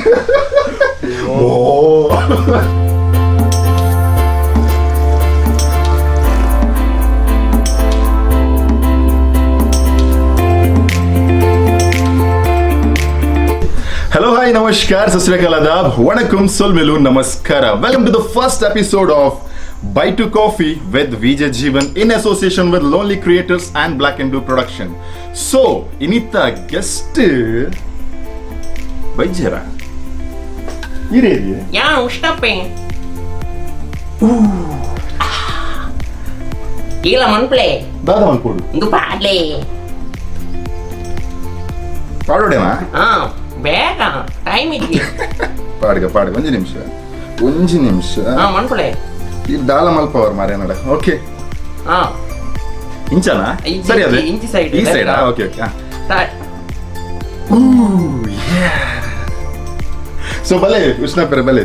ಓ hello, hi, ನಮಸ್ಕಾರ, ಸತ್ ಶ್ರೀ ಅಕಾಲ್, ಆದಾಬ್, ವಣಕಂ, ಸೊಲ್ಮೆಲು, ನಮಸ್ಕಾರ. Welcome to the first episode of Buy Two Coffee with VJ Jeevan in association with Lonely Creators and Black and Blue Production. So ಇನಿತ guest ಬೈಜರ ಇರೇರಿ. ಯಾ ಉಷ್ಟಪ್ಪೆ ಇಲ್ಲ ಮನ್ಪ್ಲೆ. ದಾದ ಮಲ್ಪೋಡು. ಒಂದು ಪಾಡ್ಲೆ. ಪಾಡೋಡೇನಾ? ಹಾ, ಬೇಗ, ಟೈಮ್ ಇದ್ವಿ. ಪಾಡ್ಗ ಪಾಡ್ಗ, ಒಂಜಿ ನಿಮಿಷ, ಒಂಜಿ ನಿಮಿಷ. ಹಾ, ಮನ್ಪ್ಲೆ. ಈ ದಾಲ ಮಲ್ಪವರ್ ಮಾರೇನಡ, ಓಕೆ. ಹಾ. ಇಂಚನಾ? ಸರಿ, ಅದೇ. ಇಂಚಿ side. ಈ ಸೈಡ್, ಓಕೆ ಓಕೆ. ಸ್ಟಾರ್ಟ್. ಸೊ ಬಲೆ ಉಷ್ಣಪೆರೆ ಬಲೆ.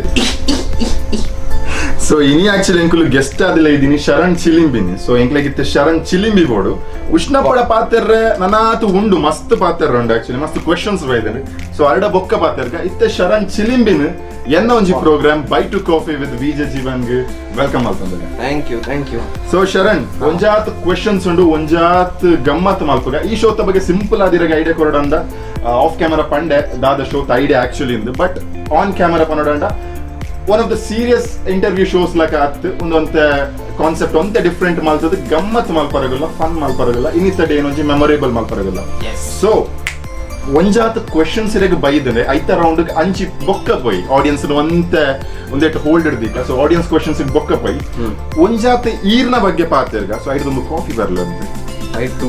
ಸೊ ಇನಿ ಆಕ್ಚುಲಿ ಎಂಕುಲು ಗೆಸ್ಟ್ ಆದಿಲ್ಲ ಇದೀನಿ ಶರಣ್ ಚಿಲಿಂಬಿನಿ. ಸೊ ಎಂಕ್ಲೆಗಿತ್ತೆ ಶರಣ್ ಚಿಲಿಂಬಿ ಬೋಡು. ಉಷ್ಣಪಡ ಪಾತೆರ್ರೆ ನನಾತು ಉಂಡು, ಮಸ್ತ್ ಪಾತೆರ್ರೆ ಉಂಡು. ಆಕ್ಚುಲಿ ಮಸ್ತ್ ಕ್ವೆಶನ್ಸ್ ಬೈದನೆ. ಸೊ ಅರಡ ಬೊಕ್ಕ ಪಾತೆರ್ಗ. ಇತ್ತೆ ಶರಣ್ ಚಿಲಿಂಬಿನ್ ಎನ್ನ ಒಂಜಿ program Buy Two Coffee with VJ ಜೀವನ್ಗ್ welcome ಮಲ್ತೊಂದಿಲ್ಲ. Thank you, thank you. So Sharan, ಒಂಜಾತ್ ಕ್ವೆಶನ್ಸ್ ಉಂಡು, ಒಂಜಾತ್ ಗಮ್ಮತ್ ಮಲ್ಪುಗ. ಈ ಶೋತ ಬಗ್ಗೆ ಸಿಂಪಲ್ ಆದಿರಗ ಐಡಿಯಾ ಕೊರಡಂದ ಆಫ್ ಕ್ಯಾಮರಾ ಪಂಡೆ ದಾದ ಶೋತ ಐಡಿಯಾ ಆಕ್ಚುಲಿ ಇಂದು. ಬಟ್ ಆನ್ ಕ್ಯಾಮರಾ ಪನಡಂಡ one of the serious interview shows ಲಕ ಅತ್ ಒಂದೊಂತೆ ಕಾನ್ಸೆಪ್ಟ್ ಒಂತೆ ಡಿಫ್ರೆಂಟ್ ಮಲ್ತದ, ಗಮ್ಮತ್ ಮಲ್ಪರಗಲ್ಲ, ಫನ್ ಮಲ್ಪರಗಲ್ಲ, ಇನ್ನಿತ್ತ ಡೇ ಒಂಜಿ ಮೆಮೊರೇಬಲ್ ಮಲ್ಪರಗಲ್ಲ. ಸೊ ಒಂಜಾತ್ ಕ್ವೆಶನ್ಸ್ ಇರಗ ಬೈದರೆ ಐತ ರೌಂಡ್ ಅಂಚಿ ಬೊಕ್ಕ ಪೋಯಿ ಆಡಿಯನ್ಸ್ ಒಂತೆ ಒಂದೆಟ್ ಹೋಲ್ಡ್ ಹಿಡ್ದಿಕ್ಕ. ಸೊ ಆಡಿಯನ್ಸ್ ಕ್ವೆಶನ್ಸ್ ಬೊಕ್ಕ ಪೋಯಿ ಒಂಜಾತ್ ಈರ್ನ ಬಗ್ಗೆ ಪಾತೆರ್ಗ. ಸೊ ಐದು ಒಂದು ಕಾಫಿ ಬರಲ್ಲ ಅಂತ. ಆಯ್ತು.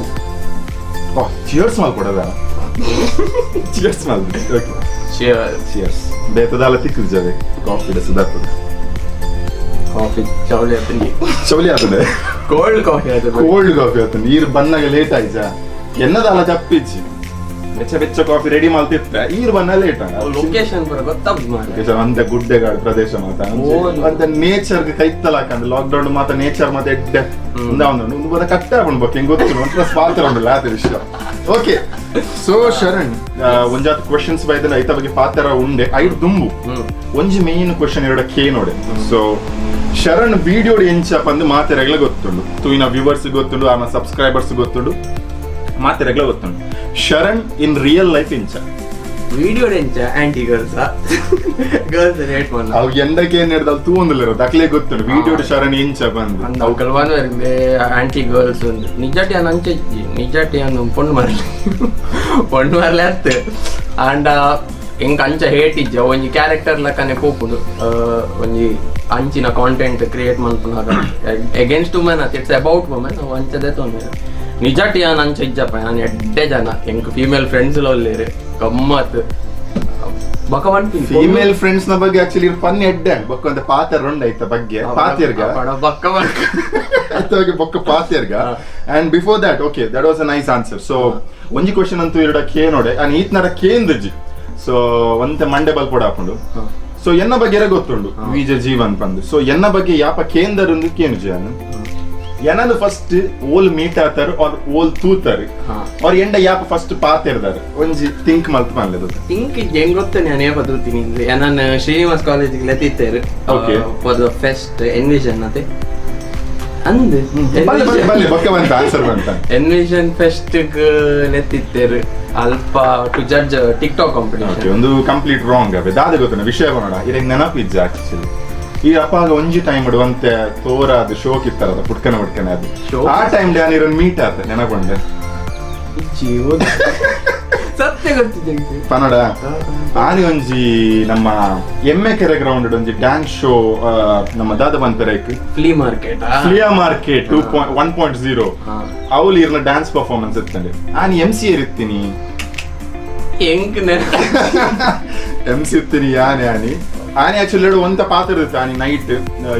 ಓ, ಚಿಯರ್ಸ್ ಮಲ್ಕೊಡದ, ಚಿಯರ್ಸ್ ಮಲ್ದಿ, ಓಕೆ. ಚಿಯರ್ಸ್. ಬೇತದಾಲ ತಿಕ್ಕುದು ಜವೆ ಕಾಫಿ ಸುಧಾರ್ತದೆ. ಕಾಫಿ ಚೌಲಿ ಆತಂಗಿ. ಚೌಲಿ ಆಗ್ತದೆ. ಕೋಲ್ಡ್ ಕಾಫಿ ಆಯ್ತು. ಕೋಲ್ಡ್ ಕಾಫಿ ಆಯ್ತು. ನೀರು ಬನ್ನಾಗ ಲೇಟ್ ಆಯ್ತಾ ಎನ್ನದಾಲ ತಪ್ಪಿಚ್ಚಿ ಬೆಚ್ಚ ಬೆಚ್ಚ ಕಾಫಿ ರೆಡಿ ಮಲ್ತಿತ್ತ, ಈರ್ ಬನ್ನ ಲೇಟ್. ಲೊಕೇಶನ್ ಬರ ಗೊತ್ತಾಗ್ದು ಮಾರ್ರೆ. ಅಂತ ಗುಡ್ಡೆಗಾಡು ಪ್ರದೇಶ ಮಾತ. ಓ. ಅಂತ ನೇಚರ್ ಕೈತ್ತಲ ಹಾಕಂದ್ರೆ ಲಾಕ್ ಡೌನ್ ಮಾತ ನೇಚರ್ ಮಾತ ಎಡ್ಡೆ. ಒಂದು ಒಂದು ಬದ ಕಟ್ಟ ಹಾಕೊಂಡು ಬೊಕ್ಕ ಹೆಂಗ್ ಗೊತ್ತು ಒಂಥರ ಸ್ವಾತರ ಉಂಟಲ್ಲ ಆತ ವಿಷಯ. ಓಕೆ, ಸೊ ಶರಣ್, ಒಂಜಾತ್ ಕ್ವಶನ್ಸ್ ಬೈದನ, ಐತ ಬಗ್ಗೆ ಪಾತ್ರ ಉಂಡೆ. ಐದು ದುಂಬು ಒಂಜಿ ಮೇನ್ ಕ್ವಶನ್ ಎರಡು ಕೆ ನೋಡೆ. ಸೊ ಶರಣ್ ವಿಡಿಯೋ ಎಂಚ ಪಂದ್ ಮಾತೆರೆಗ್ಲ ಗೊತ್ತುಂಡು, ತೂಯಿನ ವ್ಯೂವರ್ಸ್ ಗೊತ್ತುಂಡು, ಆನ ಸಬ್ಸ್ಕ್ರೈಬರ್ಸ್ ಗೊತ್ತುಂಡು, ಮಾತೆರೆಗ್ಲ ಗೊತ್ತುಂಡು. ಶರಣ್ ಇನ್ ರಿಯಲ್ ಲೈಫ್ ಇಂಚ? ವಿಡಿಯೋ ಎಂಚ? ಆಂಟಿ ಗರ್ಲ್ಸ್, ಗರ್ಲ್ಸ್ ರೇಟ್ ಮಲ್ಲ. ಅವು ಎಂಡಕ್ಕೆ ಏನ್ ಹಿಡ್ದು ತೂ ಒಂದಿಲ್ಲ, ಅಕ್ಲೇ ಗೊತ್ತುಂಡು ವಿಡಿಯೋ ಶರಣ್ ಇಂಚ ಬಂದು. ಅಂದ್ ಅವು ಆಂಟಿ ಗರ್ಲ್ಸ್ ಒಂದು ನಿಜಾಟಿ ಅನ್ ಅಂಚೆ ಇಜ್ಜಿ. ನಿಜಾಟಿ ಅನ್ ಪೊಣ್ಣು ಮಾರ್ಲಿ, ಪೊಣ್ಣು ಮಾರ್ಲೆ ಅತ್. ಆಂಡ ಎಂಕ್ ಅಂಚ ಹೇಟ್ ಇಜ್ಜ. ಒಂಜಿ ಕ್ಯಾರೆಕ್ಟರ್ ಲಕ್ಕನೆ ಪೋಪುಂಡು. ಒಂಜಿ ಅಂಚಿನ ಕಾಂಟೆಂಟ್ ಕ್ರಿಯೇಟ್ ಮನ್ಪುನಾಗ ಅಗೇನ್ಸ್ಟ್ ವುಮೆನ್ ಅತ್, it's about women. ಅವು ಅಂಚದೆ ತೊಂದರೆ. ನಿಜಾಟಿ ಯಾನ್ ಅಂಚ ಇಜ್ಜಪ್ಪ, ನಾನು ಎಡ್ಡೆ ಜನ. ಎಂಕ್ ಫೀಮೇಲ್ ಫ್ರೆಂಡ್ಸ್ ಒಲ್ಲೇರು, ಗಮ್ಮತ್ ಬಕ ಪನ್ಪಿನಿ. ಫೀಮೇಲ್ ಫ್ರೆಂಡ್ಸ್ ನ ಬಗ್ಗೆ ಆಕ್ಚುಲಿ ಫನ್ ಎಡ್ಡೆ ಬೊಕ್ಕ ಒಂದು ಪಾತೆರ್ ಉಂಡು ಐತ ಬಗ್ಗೆ ಪಾತೆರ್ಗ. ಬಕ್ಕ ಬಕ್ಕ. ಐತ ಬಗ್ಗೆ ಬೊಕ್ಕ ಪಾತೆರ್ಗ. And before that, okay, that was a nice answer. So ಒಂಜಿ ಕ್ವಶನ್ ಅಂತೂ ಎರಡ ಕೇ ನೋಡೆ ಅಂಡ್ ಈತ್ನಡ ಕೇಂದ್ರಜಿ. ಸೊ ಒಂತೆ ಮಂಡೆ ಬಲ್ಪೊಡ ಹಾಕೊಂಡು. ಸೊ ಎನ್ನ ಬಗ್ಗೆ ಗೊತ್ತುಂಡು ವಿಜೆ ಜೀವನ್ ಪಂದ್. ಸೊ ಎನ್ನ ಬಗ್ಗೆ ಯಾಪ ಕೇಂದ್ರ ಕೇನುಜಿ ನಾನು ಎನನು ಫಸ್ಟ್ ಓಲ್ ಮೀಟ್ ಆತಾರ ಆರ್ ಓಲ್ ತೂತಾರ ಅವ್ರ ಎಂಡ ಯಾಪ ಫಸ್ಟ್ ಪಾತೆರ್ದಾರ ಒಂಜಿ ಥಿಂಕ್ ಮಲ್ತ್ ಮಲ್ಲೆದ. ಥಿಂಕ್ ಹೆಂಗ್ ಗೊತ್ತು ನಾನು ಏಪ ತೂತೀನಿ. ನಾನು ಶ್ರೀನಿವಾಸ್ ಕಾಲೇಜಿಗೆ ಲೆತ್ತಿತ್ತೇರು ಫಾರ್ the fest ಎನ್ವಿಷನ್ ಅದೇ ಅಂದ್. ಬಲ್ಲೆ ಬಲ್ಲೆ ಬಲ್ಲೆ, ಬೊಕ್ಕ ಬಂತ ಆನ್ಸರ್ ಬಂತ. ಎನ್ವಿಷನ್ ಫೆಸ್ಟ್ ಲೆತ್ತಿತ್ತೇರು ಅಲ್ಪ to judge tick talk competition. ಒಂದು ಕಂಪ್ಲೀಟ್ ರಾಂಗ್ ಅವೆ. ದಾದ ಗೊತ್ತನ ವಿಷಯ ಬರೋಣ. ಇರೆಗ್ ನೆನಪಿಜ್ಜ ಆಕ್ಚುಲಿ. ಈ ಅಪ್ಪಾಗ ಒಂಜಿ ಟೈಮ್ ಇಡುವಂತೆ ತೋರ ಅದು ಶೋಕ್ ಇತ್ತಾರದ ಪುಟ್ಕನ ಪುಟ್ಕನ ಅದು. ಶೋಕ್? ಆ ಟೈಮ್ ಡ್ಯಾನ್ ಇರೋನ್ ಮೀಟ್ ಆತ ನೆನಪುಂಡೆ? ಸತ್ಯ ಗೊತ್ತಿದೆ. ಪನಡ ಆನಿ ಒಂಜಿ ನಮ್ಮ ಎಮ್ಮೆ ಕೆರೆ ಗ್ರೌಂಡ್ ಒಂಜಿ ಡ್ಯಾನ್ಸ್ ಶೋ ನಮ್ಮ ದಾದ ಬಂದ್ಪೆರೈಕ್. Flea market. Flea market 2.1.0. ಅವ್ಲು ಇರ್ನ ಡ್ಯಾನ್ಸ್ ಪರ್ಫಾರ್ಮೆನ್ಸ್ ಇತ್ತಂಡೆ. ಆನಿ ಎಂ ಸಿ ಇರ್ತೀನಿ. ಹೆಂಗ್ ಎಂ ಸಿ ಇರ್ತೀನಿ ಯಾನೆ. ಆನಿ ಆನಿ ಆಕ್ಚುಲಿ ಒಂತ ಪಾತ್ರ ಇತ್ತು. ಆನಿ ನೈಟ್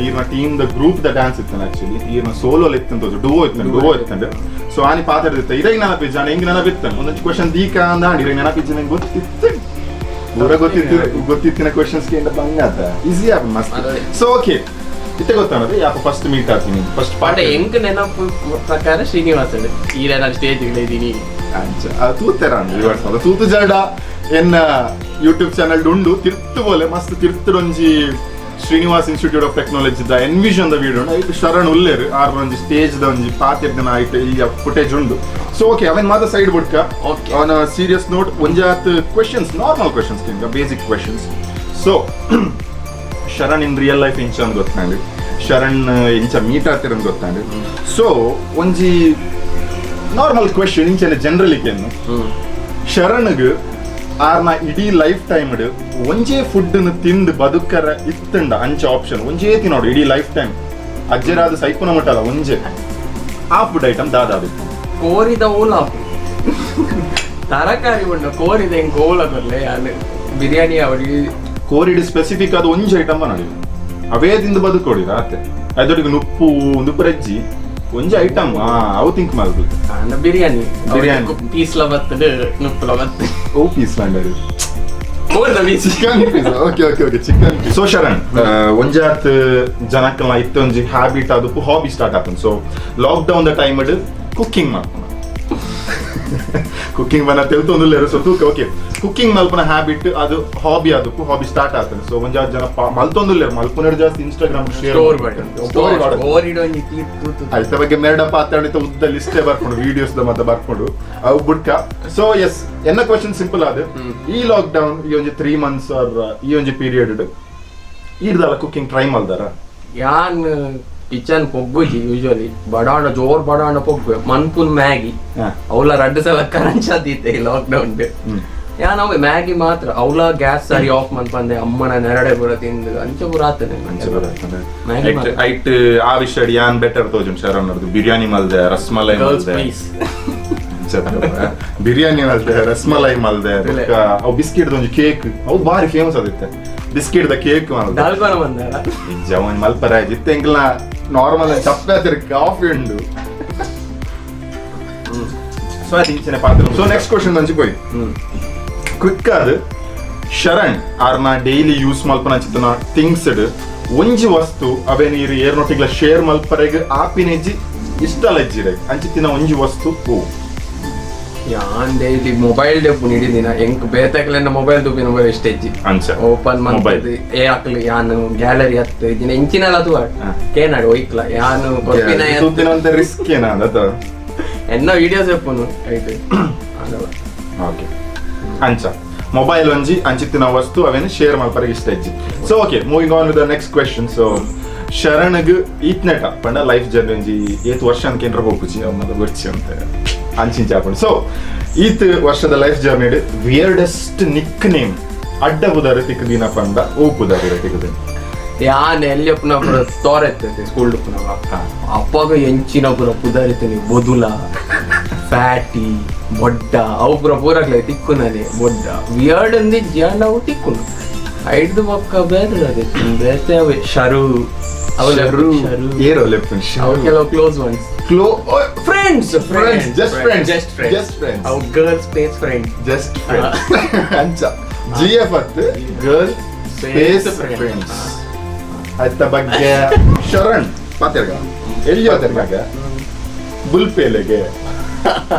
ಈರ್ನ team the group the dance ಇತ್ತು. ಆಕ್ಚುಲಿ ಈರ್ನ ಸೋಲೋ ಇತ್ತಂತ, ಡುವೋ ಇತ್ತು, ಡುವೋ ಇತ್ತಂಡೆ. ಸೊ ಆನಿ ಪಾತ್ರ ಇತ್ತು. ಇರಗ್ ನೆನಪಿಜ್ಜ ಹೆಂಗ್ ನೆನಪಿತ್ತ ಒಂದೊಂದು ಕ್ವಶನ್ ದೀಕ ಅಂದ ಆಂಡ್ ಇರಗ್ ನೆನಪಿಜ್ಜ. ನಂಗೆ ಗೊತ್ತಿತ್ತು, ಪೂರ ಗೊತ್ತಿತ್ತು. ಗೊತ್ತಿತ್ತಿನ ಕ್ವಶನ್ಸ್ ಗೆ ಬಂಗಾತ ಈಸಿ ಆಪ ಮಸ್ತ್. ಸೊ ಓಕೆ, ಇತ್ತೆ ಗೊತ್ತಾನದು ಯಾಪ ಫಸ್ಟ್ ಮೀಟ್ ಆಗ್ತೀನಿ ಫಸ್ಟ್ ಪಾಠ ಪಾಠ. ಹೆಂಗ್ ನೆನಪು ಪ್ರಕಾರ ಶ್ರೀನಿವಾಸ ಈರ ನಾನು ಸ್ಟೇಜ್ ಇದ್ದೀನಿ. ಅಂಚ ತೂತೆರ ಅಂದ್ ತೂತು ಜಡ ಎನ್ನ ಯೂಟ್ಯೂಬ್ ಚಾನಲ್ ಉಂಡು ತಿರ್ತು ಬೋಲೆ ಮಸ್ತ್ ತಿರ್ತುಡೊಂಜಿ Srinivas institute of technology the envision the video ಐಟ್ ಶರಣ್ ಉಲ್ಲೇರು ಆರ್ ಒಂಜಿ ಸ್ಟೇಜ್ ದ ಒಂಜಿ ಪಾತೆರ್ದಿನ ಐಟ್ ಈ ಫುಟೇಜ್ ಉಂಡು. ಸೊ ಓಕೆ ಅವನ್ ಮಾತ ಸೈಡ್ ಬುಡ್ಕ. Okay. On a serious note ಒಂಜಾತ್ questions, normal questions king basic questions. So Sharan in real life ಇಂಚ ಅಂದ್ ಗೊತ್ತಾಂಡ್, ಶರಣ್ ಇಂಚ ಮೀಟ್ ಆತಿರಂದ್ ಗೊತ್ತಾಂಡ್. ಸೊ ಒಂಜಿ ನಾರ್ಮಲ್ ಕ್ವೆಶನ್ ಇಂಚನೆ ಜನರಲಿ ಕೆನ್ನು, ಶರಣಗ್ ಆರ್ನ ಇಡೀ ಲೈಫ್ ಟೈಮ್ ಒಂಜೇ ಫುಡ್ ತಿಂದು ಬದುಕರ ಇತ್ತಂಡ ಅಂಚ ಆಪ್ಷನ್ ಒಂಜೇ ತಿನ್ನೋಡು ಇಡೀ ಲೈಫ್ ಟೈಮ್ ಅಜ್ಜರಾದ ಸೈಪುನ ಮಟ್ಟಲ್ಲ ಒಂಜೆ ಆ ಫುಡ್ ಐಟಮ್ ದಾದಾದಿತ್ತು? ಕೋರಿದ ಓಲಾಪು ತರಕಾರಿ ಉಂಡು ಕೋರಿದ ಹೆಂಗ್ ಓಲ ಬರ್ಲೆ ಯಾನು ಬಿರಿಯಾನಿ ಅವರಿಗೆ. ಕೋರಿಡ್ ಸ್ಪೆಸಿಫಿಕ್ ಅದು ಒಂಜಿ ಐಟಮ್ ನೋಡಿ ಅವೇ ತಿಂದು ಬದುಕೋಡಿ ರಾತೆ ಅದೊಟ್ಟಿಗೆ ನುಪ್ಪು ಒಂದು ಪುರಜ್ಜಿ ಒಂಜಿ ಐಟಮ್ ಅವು ಥಿಂಕ್ ಮಾಡುದು. ಅಂಡ ಬಿರಿಯಾನಿ. ಬಿರಿಯಾನಿ. ಪೀಸ್ಲ ಬರ್ತದೆ, ನುಪ್ಪುಲ ಬರ್ತದೆ. ಓ ಪೀಸ್ ಲ್ಯಾಂಡರ್? ಕೋರಿದ piece. Chicken piece. Okay okay okay chicken. So Sharan, ಒಂಜಾತ್ ಜನಕ್ಕಲ್ಲ ಇತ್ತೊಂಜಿ ಹ್ಯಾಬಿಟ್ ಅದು ಹಾಬಿ ಸ್ಟಾರ್ಟ್ ಆತನ್. So lock down the time cooking ಮಾಡ್ಪುನ, cooking ಬನ ತೆಲ್ತೊಂದುಲ್ಲೇರು. ಸೊ ತೂಕ ಓಕೆ ಕುಕ್ಕಿಂಗ್ ಮಲ್ಪನ ಹ್ಯಾಬಿಟ್ ಅದು ಹಾಬಿ, ಅದಕ್ಕೂ ಹಾಬಿ ಸ್ಟಾರ್ಟ್ ಆತನ. ಸೊ ಒಂಜಾತ್ ಜನ ಮಲ್ತೊಂದುಲ್ಲೇರು, ಮಲ್ಪುನರ್ ಜಾಸ್ತಿ Instagram share store story. ಕೋರಿಡ ಒಂಜಿ ತೀರ್ತು. ಐತ ಬಗ್ಗೆ ಮೇಡ ಪಾತಾಡಿತ ಉದ್ದ ಲಿಸ್ಟೇ ಬರ್ಕೊಂಡು ವಿಡಿಯೋಸ್ the ಮತ್ತೆ ಬರ್ಕೊಂಡು ಅವು ಬುಡ್ಕ. ಸೊ ಎಸ್ ಎನ್ನ ಕ್ವಶನ್ ಸಿಂಪಲ್ ಆದ, ಈ ಲಾಕ್ ಡೌನ್ ಈ ಒಂಜಿ 3 ಮಂತ್ಸ್ ಆರ್ ಈ ಒಂಜಿ ಪೀರಿಯಡ್ ಈರ್ದಲ್ಲ ಕುಕ್ಕಿಂಗ್ ಟ್ರೈ ಮಲ್ದಾರ? ಯಾನ್ ಕಿಚನ್ ಪೊಗ್ಗುಜಿ ಯೂಶುವಲಿ. ಬಡಾಂಡ ಜೋರ್ ಬಡಾಂಡ ಪೊಗ್ಗು ಮನ್ಪುನ್ ಮ್ಯಾಗಿ. ಅವಲ ರಡ್ಡು ಸಲ ಕರಂಚಾದೀತೆ ಲಾಕ್ ಡೌನ್. ಯಾನ್ ಅವೆ ಮ್ಯಾಗಿ ಮಾತ್ರ. ಅವಲ ಗ್ಯಾಸ್ ಸರಿ ಆಫ್ ಮನ್ಪಂದೆ ಅಮ್ಮನ ನೆರಡೆ ಪೂರ ತಿಂದು ಅಂಚ ಪೂರ ಆತನೆ. ಮ್ಯಾಗಿ ಮಾತ್ರ. ಐಟ್ ಆ ವಿಷಯ ಯಾನ್ ಬೆಟರ್ ತೋಜುನ್ ಶರಣ್ ಅವ್ರದ್ದು ಬಿರಿಯಾನಿ ಮಲ್ದೆ, ರಸ್ಮಲೈ ಗರ್ಲ್ಸ್ ಮಲ್ದೆ. ಪ್ಲೀಸ್. ಬಿರಿಯಾನಿ ಮಲ್ದೆ, ರಸ್ಮಲೈ ಮಲ್ದೆ. ಬೊಕ್ಕ ಅವು ಬಿಸ್ಕೆಟ್ ಒಂಜಿ ಕೇಕ್, ಅವು ಬಾರಿ ಫೇಮಸ್ ಅದಿತ್ತೆ biscuit the cake ಮಲ್ದೆ. ದಾಲ್ಕೊನ ಬಂದಾರ. ನಿಜ ಒಂಜಿ ಮಲ್ಪರ ಇತ್ತೆ ಎಂಕಲ್ನ ನಾರ್ಮಲ್ ಚಪ್ಪೆ ಆತಿರ್ ಕಾಫಿ ಉಂಡು. ಸೊ ಅದು ಇಂಚಿನ ಪಾತ್ರ. So next question ಒಂಜಿ ಪೋಯಿ ಕ್ವಿಕ್ ಅದು. ಶರಣ್ ಆರ್ನ ಡೈಲಿ ಯೂಸ್ ಮಲ್ಪನ ಚಿತ್ತನ ಥಿಂಗ್ಸ್ ಒಂಜಿ ವಸ್ತು ಅವೇ ನೀರು ಏರ್ನೊಟ್ಟಿಗ್ಲ ಶೇರ್ ಮಲ್ಪರೆಗ್ ಆಪಿನೆಜ್ಜಿ ಇಷ್ಟಲ ಇಜ್ಜಿರೆ ಅಂಚಿತ್ತಿನ ಒಂಜಿ ವಸ್ತು ಓ? ಯಾನ್ ಡೈಲಿ ಮೊಬೈಲ್ ಡೆಪ್ಪು ಹಿಡಿದಿನ ಎಂಕ್ ಬೇತಕ್ಲೆನ ಮೊಬೈಲ್ ತುಪಿನ ಬರ ಇಷ್ಟೆಜ್ಜಿ. ಅಂಚ ಓಪನ್ ಮೊಬೈಲ್. ಮಂತದ್ದು ಏ ಅಕ್ಲು ಯಾನ್ ಗ್ಯಾಲರಿ ಹತ್ತು ಇದಿನ ಎಂಚಿನಲ ತೂವ. ಕೇನಾಡು ಒಯ್ಕ್ಲ ಯಾನ್ ಕೊರ್ಪಿನ. ತೂಪಿನ ಒಂತೆ ರಿಸ್ಕ್ ಏನ ಅದ? ಎನ್ನ ವಿಡಿಯೋಸ್ ಎಪ್ಪುನು ಐಟ್ ಆಗಲ್ಲ. ಓಕೆ ಅಂಚ ಮೊಬೈಲ್ ಒಂಜಿ ಅಂಚಿತ್ತಿನ ವಸ್ತು ಅವೇನು ಶೇರ್ ಮಲ್ಪರೆಗ್ ಇಷ್ಟ ಇಜ್ಜಿ. So okay, moving on with the next question. So ಶರಣಗ್ ಈತ್ನೆಟ ಪಂಡ ಲೈಫ್ ಜರ್ನಿ ಒಂಜಿ ಏತ್ ವರ್ಷ ಅನ್ಕೇಂದ್ರ ಹೋಗುಚಿ ಅವನ್ನ ಗೊಚ್ಚಿ ಅಂತ ಅಂಚಿಂಚ ಆಪುಂಡು. ಸೊ ಈತ್ ವರ್ಷದ life journey weirdest Nick name ಅಡ್ಡ ಪುದರ್ ತಿಕ್ಕದಿನ ಪಂಡ ಓ ಪುದರ್ ತಿಕ್ಕದಿನ? ಯಾನ್ ಎಲ್ಲಿ ಅಪ್ಪನ ಪುರ ತೋರೆತ್ತೆ ಸ್ಕೂಲ್ ಉಪ್ಪುನಗ. ಅಪ್ಪಗ ಎಂಚಿನ ಪುರ ಪುದರಿತೀನಿ, ಬೊದುಲ, ಫ್ಯಾಟಿ, ಬೊಡ್ಡ ಅವು ಪುರ ಪೂರಕ್ಲೆ ತಿಕ್ಕುನನೆ. ಬೊಡ್ಡ ವಿಯರ್ಡ್ ಅಂದಿಜ್ಜಿ ಅಂಡ್ ಅವು ತಿಕ್ಕುನು. ಐಡ್ದು ಬೊಕ್ಕ ಬೇರೆ ಅದೇ ಬೇತೆ ಅವೆ ಶರು ಅವು ಶರು. ಏರೋ ಲೆಪ್ಪನ್? ಅವು ಕೆಲವು close ones. ಕ್ಲೋ friends. Friends, just friends. Just friends. Just friends. ಅವು girl space friend. Just friends ಅಂಚ ಜಿ ಎಫ್ ಅತ್ girl space friends. ಅತ್ತ ಬಗ್ಗೆ ಶರಣ್ ಪಾತೆರ್ಗ ಎಲ್ಲಿ ಪಾತೆರ್ಗಾಗ ಬುಲ್ಪೇಲೆಗೆ?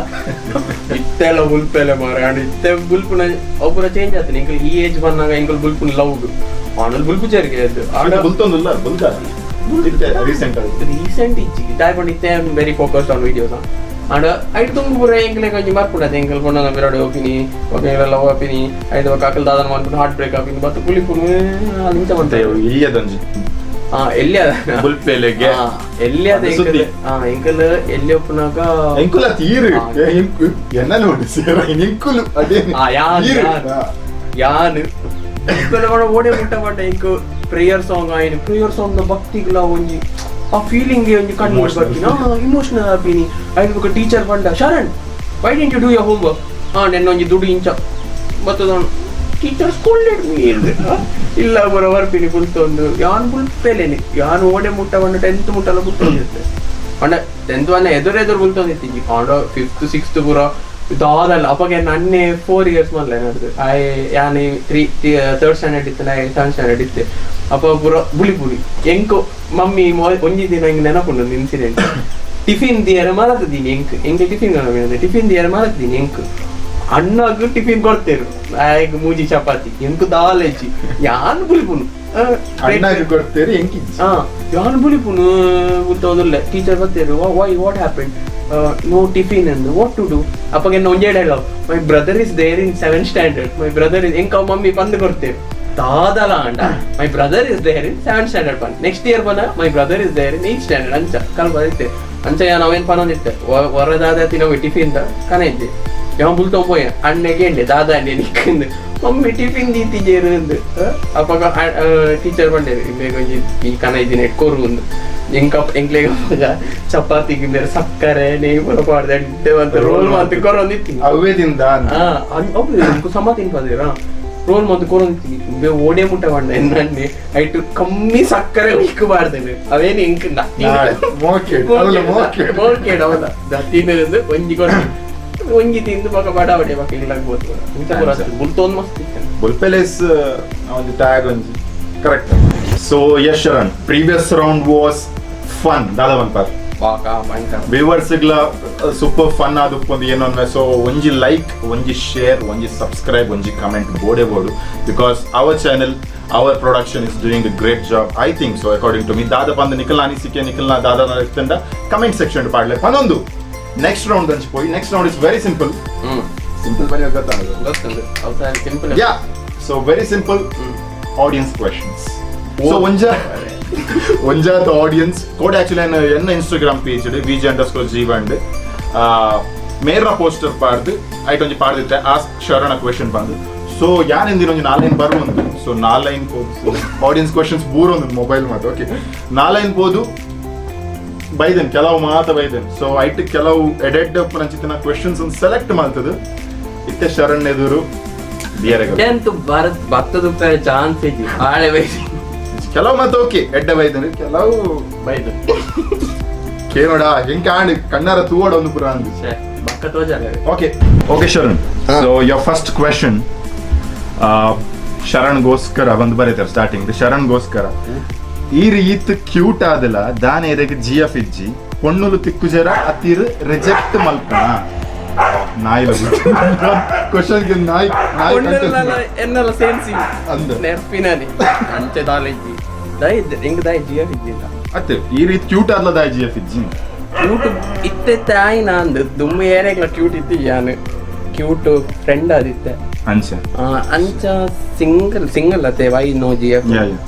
ಇತ್ತೆಲ್ಲ ಬುಲ್ಪೆಲೆ ಮಾರ ಅಂಡ್ ಇತ್ತೆ ಬುಲ್ಪುನ ಅವು ಪೂರ ಚೇಂಜ್ ಆತನೆ. ಎಂಕಲ್ ಈ ಏಜ್ ಬಂದಾಗ ಎಂಕಲ್ ಬುಲ್ಪುನ ಲವ್ ಆನಲ್ ಬುಲ್ಪು ಚೇರಿಗೆ ಆಡ ಬುಲ್ತೊಂದುಲ್ಲ ಬುಲ್ದಾರ ರೀಸೆಂಟ್ ಆಗಿ? ರೀಸೆಂಟ್ ಇಜ್ಜಿ ದಾಯ್ ಇತ್ತೆ very focused on videos. And ಐಟ್ ತುಂಬ ಪೂರ ಎಂಕಲೆ ಒಂಜಿ ಮರ್ಪುಂಡತೆ. ಎಂಕಲ್ ಪೊಣ್ಣನ ಬಿರಡೆ ಹೋಪಿನಿ, ఒక ಲವ್ ಆಪಿನಿ, ಐದು ఒక ಅಕಲ್ ದಾದನ ಮನ್ಪುಂಡು, ಹಾರ್ಟ್ ಬ್ರೇಕ್ ಆಪಿನಿ, ಬತ್ತ ಕುಲಿಪುನು ಅದು ಇಂಚ ಮತ್ತೆ ಬಂತ. ಇಲ್ಲಿಯದೊಂಜಿ ಹಾ ಎಲ್ಲಿ ಅದ? ಬುಲ್ಪೇಲೆಗೆ. ಹಾ, ಎಲ್ಲಿ ಅದ? ಅದು ಸುದ್ದಿ. ಹಾ ಎಂಕಲ್ ಎಲ್ಲಿ ಒಪ್ಪುನಾಗ ಎಂಕುಲ ತೀರು. ಎನ್ನ ನೋಡಿ ಸೇರ ಎಂಕುಲು ಅದೇ. ಆ, ಯಾನ್, ಈರು. ಯಾನ್. ಯಾನ್ ಎಂಕುಲ ಮಾಡ ಓಡೆ ಮುಟ್ಟ ಮಾಡ ಎಂಕ್ ಪ್ರೇಯರ್ ಸಾಂಗ್ ಆಯ್ನು ಪ್ರೇಯರ್ ಸಾಂಗ್ ಭಕ್ತಿಗ್ಲ ಒಂಜಿ ಆ ಫೀಲಿಂಗ್ ಒಂಜಿ ಕಣ್ಣು Emotional. ಬರ್ತೀನಿ, ಇಮೋಷನಲ್ ಆಪಿನಿ. ಐದು ಬೊಕ ಟೀಚರ್ ಬಂಡ, "Sharan, why didn't you do your homework?" ಹಾ ನೆನ್ನ ಒಂಜಿ ದುಡು ಇಂಚ ಬತ್ತದ. Teacher scolded me. ಇಲ್ಲ ಬರ ಬರ್ಪಿನಿ ಕುಲ್ತೊಂದು. ಯಾನ್ ಬುಲ್ಪೆಲೇನೆ ಯಾನ್ ಓಡೆ ಮುಟ್ಟ ಬಂಡ ಟೆಂತ್ ಮುಟ್ಟಲ್ಲ ಬುಲ್ತೊಂದಿತ್ತೆ. ಅಂಡ ಟೆಂತ್ ವನ್ನ ಎದುರು ಎದುರು ಬುಲ್ತೊಂದಿತ್ತಿ. ಅಂಡ ಫಿಫ್ತ್ ಸಿಕ್ಸ್ತ್ ಪೂರ ದಾದಲ್ಲ. ಅಪ್ಪಗೆ ನನ್ನೆ 4 ಇಯರ್ಸ್ ಮೊದಲೇ ನಡ್ದು I ಯಾನ್ three third standard ಇತ್ತು, I seventh standard ಇತ್ತೆ. ಅಪ್ಪ ಪೂರ ಬುಲಿ ಬುಲಿ ಎಂಕು ಮಮ್ಮಿ ಒಂಜಿ ದಿನ ಹಿಂಗೆ ನೆನಪುಂಡು ಒಂದು ಇನ್ಸಿಡೆಂಟ್. Tiffin ದಿಯರ ಮರತದೀನಿ ಎಂಕ್ ಎಂಕ್ ಟಿಫಿನ್ ಟಿಫಿನ್ ದಿಯರ ಮರತದೀನಿ ಎಂಕ್ ಅಣ್ಣಗ್ ಟಿಫಿನ್ ಕೊಡ್ತೇರು ಆಯ್ಗ್ ಮೂಜಿ ಚಪಾತಿ ಎಂಕ್ ದಾಲೆಜ್ಜಿ ಯಾನ್ ಬುಲಿಪುನು ಅಣ್ಣಗ್ ಕೊಡ್ತೇರು ಎಂಕಿಜ್ಜಿ. ಯಾನ್ ಬುಲಿಪುನು ಬುಲ್ತೊಂದುಲ್ಲೆ teacher ಬತ್ತೇರು why what happen no tiffin ಅಂದು what to do ಅಪ್ಪಗೆ ಎನ್ನ ಒಂಜೇ dialogue my brother is there in 7th standard my brother is ಎಂಕ ಮಮ್ಮಿ ಪಂದು ಕೊಡ್ತೇರು ದಾದಲ ಅಂಡ my brother is there in 7th standard ಪನ್ ನೆಕ್ಸ್ಟ್ ಇಯರ್ ಪನ my brother is there in 8th standard ಅಂಚ ಕಲ್ಪ ಇತ್ತೆ ಅಂಚ ಯಾನ್ ಅವೇನ್ ಪನೊಂದಿತ್ತೆ ಹೊರದಾದ ತಿನವು ಟಿಫಿನ್ the ಕನ ಇದ್ದೆ ಯಾವ ಬುಲ್ತೊಂಡ್ ಪೋಯೆ ಅಣ್ಣಗೆ ಎಂಡೆ ದಾದ ಅಂಡೆ ನಿಕ್ಕಿಂದು ಮಮ್ಮಿ ಟಿಫಿನ್ ದೀತಿಜೇರು ಅಂದು ಅಪ್ಪಗ ಟೀಚರ್ ಬಂಡೇರು ಬೇಗ ಒಂಜಿ ಈ ಕನ ಇದ್ದಿನ ಕೊರು ಅಂದು ಎಂಕ ಎಂಕ್ಲೆಗ್ ಅಪಗ ಚಪಾತಿಗೆ ಬೇರೆ ಸಕ್ಕರೆ ನೆಯ್ ಪೂರ ಪಾಡ್ದು ಎಡ್ಡೆ ಮಂತ್ ರೋಲ್ ಮಂತ್ ಕೊರೊಂದಿತ್ತೀನಿ. ಅವೇ ದಿಂದ ಅವು ಸಮ ತಿನ್ಪದೇರಾ ರೋಲ್ ಮಂತ್ ಕೊರೊಂದಿತ್ತೀನಿ ಬೇ ಓಡೆ ಮುಟ್ಟ ಪಂಡ ಎನ್ನಣ್ಣೆ ಐಟು ಕಮ್ಮಿ ಸಕ್ಕರೆ ಉಯ್ಕು ಪಾಡ್ದೇನೆ ಅವೇನು ಎಂಕ್ ಮೋಕೆಡ್ ಅಲ್ಲ ಮೋಕೆಡ್ ಮೋಕೆಡ್ ಹೌದಾ ತಿನ್ನದು ಒಂಜಿ ಕೊರ್ತಿ ಒಂಜಿ ತಿಂದು ಬೊಕ ಬಡ ಬಡೆ ಬೊಕ ಇಲ್ಲಗ್ ಪೋತು ಇಂಚ ಪೂರ ಬುಲ್ತೊಂದು ಮಸ್ತ್ ಇತ್ತು. ಬುಲ್ಪೆಲೇಸ್ ಒಂದು ಟ್ಯಾಗ್ ಒಂಜಿ correct. So yes Sharan, previous round was fun ದಾದ ಪನ್ಪಾರ್ ಬಾಕ ಭಯಂಕರ ವ್ಯೂವರ್ಸ್ ಗ್ಲ ಸೂಪರ್ ಫನ್ ಆದುಪ್ಪೊಂದು ಏನು ಅನ್ವೆ. ಸೊ ಒಂಜಿ ಲೈಕ್, ಒಂಜಿ ಶೇರ್, ಒಂಜಿ ಸಬ್ಸ್ಕ್ರೈಬ್, ಒಂಜಿ ಕಮೆಂಟ್ ಬೋಡೆ ಬೋಡು, because our channel, our production is doing a great job, I think so, according to me. ದಾದ ಪಂದ್ ನಿಕಲ್ನ ಅನಿಸಿಕೆ ನಿಕಲ್ನ ದಾದ ಇತ್ತಂಡ ಕಮೆಂಟ್ ಸೆಕ್ಷನ್ ಪಾಡ್ಲೆ ಪನೊಂದು. ನೆಕ್ಸ್ಟ್ ರೌಂಡ್ ದಂಚಿ ಪೋಯಿ. Next round is very simple. Simple ಬನ್ನಿ ಗೊತ್ತಾಗದು. ಗೊತ್ತುಂಡು ಅವು simple. Yeah, so very simple audience questions. So ಒಂಜ ಒಂಜಾತ audience code actually ಎನ್ನ Instagram page VG_Jeeva and ಮೇರ್ನ poster ಪಾಡ್ದು ಐಟ್ ಒಂಜಿ ಪಾಡ್ದಿತ್ತೆ ಆಸ್ಕ್ ಶರಣ ಕ್ವೆಶನ್ ಬಂದು. ಸೊ ಯಾನೆಂದಿನ ಒಂಜಿ ನಾಲೈನ್ ಬರುವಂದು. ಸೊ ನಾಲೈನ್ ಪೋದು ಆಡಿಯನ್ಸ್ ಕ್ವೆಶನ್ಸ್ ಬೂರೊಂದು ಮೊಬೈಲ್ ಮಾತು. ಓಕೆ, ನಾಲೈನ್ ಪೋದು ಬೈದೆನ್ ಕೆಲವು ಮಾತ ಬೈದೆನ್. ಸೊ ಐಟ್ ಕೆಲವು ಎಡೆಡ್ ನಂಚಿತ್ತಿನ ಕ್ವೆಶನ್ಸ್ ಸೆಲೆಕ್ಟ್ ಮಾಡ್ತದೆ ಇತ್ತೆ ಶರಣ್ ಎದುರು ದಿಯರೆಗ. ಎಂತು ಭಾರತ್ ಭತ್ತದ ಚಾನ್ಸ್ ಇಜ್ಜಿ ಆಳೆ ಬೈಸಿ. ಕೆಲವು ಮಾತು ಓಕೆ ಎಡ್ಡೆ ಬೈದೆನ್, ಕೆಲವು ಬೈದು ಕೇನೋಡ ಹೆಂಗ್ ಕಾಣ್ ಕಣ್ಣಾರ ತೂವಡ ಒಂದು ಪುರ ಅಂದು. ಛೇ, ಬಕ್ಕ ತೋಜಾಲೆ. Okay okay Sharan, so your first question ಶರಣ್ಗೋಸ್ಕರ ಒಂದು ಬರೀತಾರೆ ಸ್ಟಾರ್ಟಿಂಗ್ ಶರಣ್ಗೋಸ್ಕರ. ಈ ರೀತ್ ಕ್ಯೂಟ್ ಆದಲ ದಾನ ಎರೆಗ್ ಜಿ ಎಫ್ ಇಜ್ಜಿ ಪೊಣ್ಣುಲು ತಿಕ್ಕುಜರ ಅತ್ತಿರ್ ರಿಜೆಕ್ಟ್ ಮಲ್ಪಣ ನಾಯಿ ಕ್ವಶನ್ ಗೆ ನಾಯಿ ನಾಯಿ contest ಎನ್ನಲ್ಲ ಸೇಮ್ scene ಅಂದ. ನೆರ್ಪಿನಾನೆ ಅಂಚೆ ದಾಲ ಇಜ್ಜಿ ದೈ ಎಂಕ್ ದಾಯಿ ಜಿ ಎಫ್ ಇಜ್ಜಿಲ್ಲ. ಅತ್ತೆ ಈ ರೀತಿ ಕ್ಯೂಟ್ ಆದ್ಲ ದಾಯಿ ಜಿ ಎಫ್ ಇಜ್ಜಿ. ಕ್ಯೂಟ್ ಇತ್ತೆ ತಾಯಿ ಅಂದ್ ದುಮ್ಮು ಏರೆಗ್ಲ ಕ್ಯೂಟ್ ಇತ್ತು ಯಾನ್ ಕ್ಯೂಟ್ ಫ್ರೆಂಡ್ ಆದಿತ್ತೆ. ಅಂಚ ಅಂಚ ಸಿಂಗಲ್ ಸಿಂಗಲ್ ಅತ್ತೆ Y no G F. Yeah yeah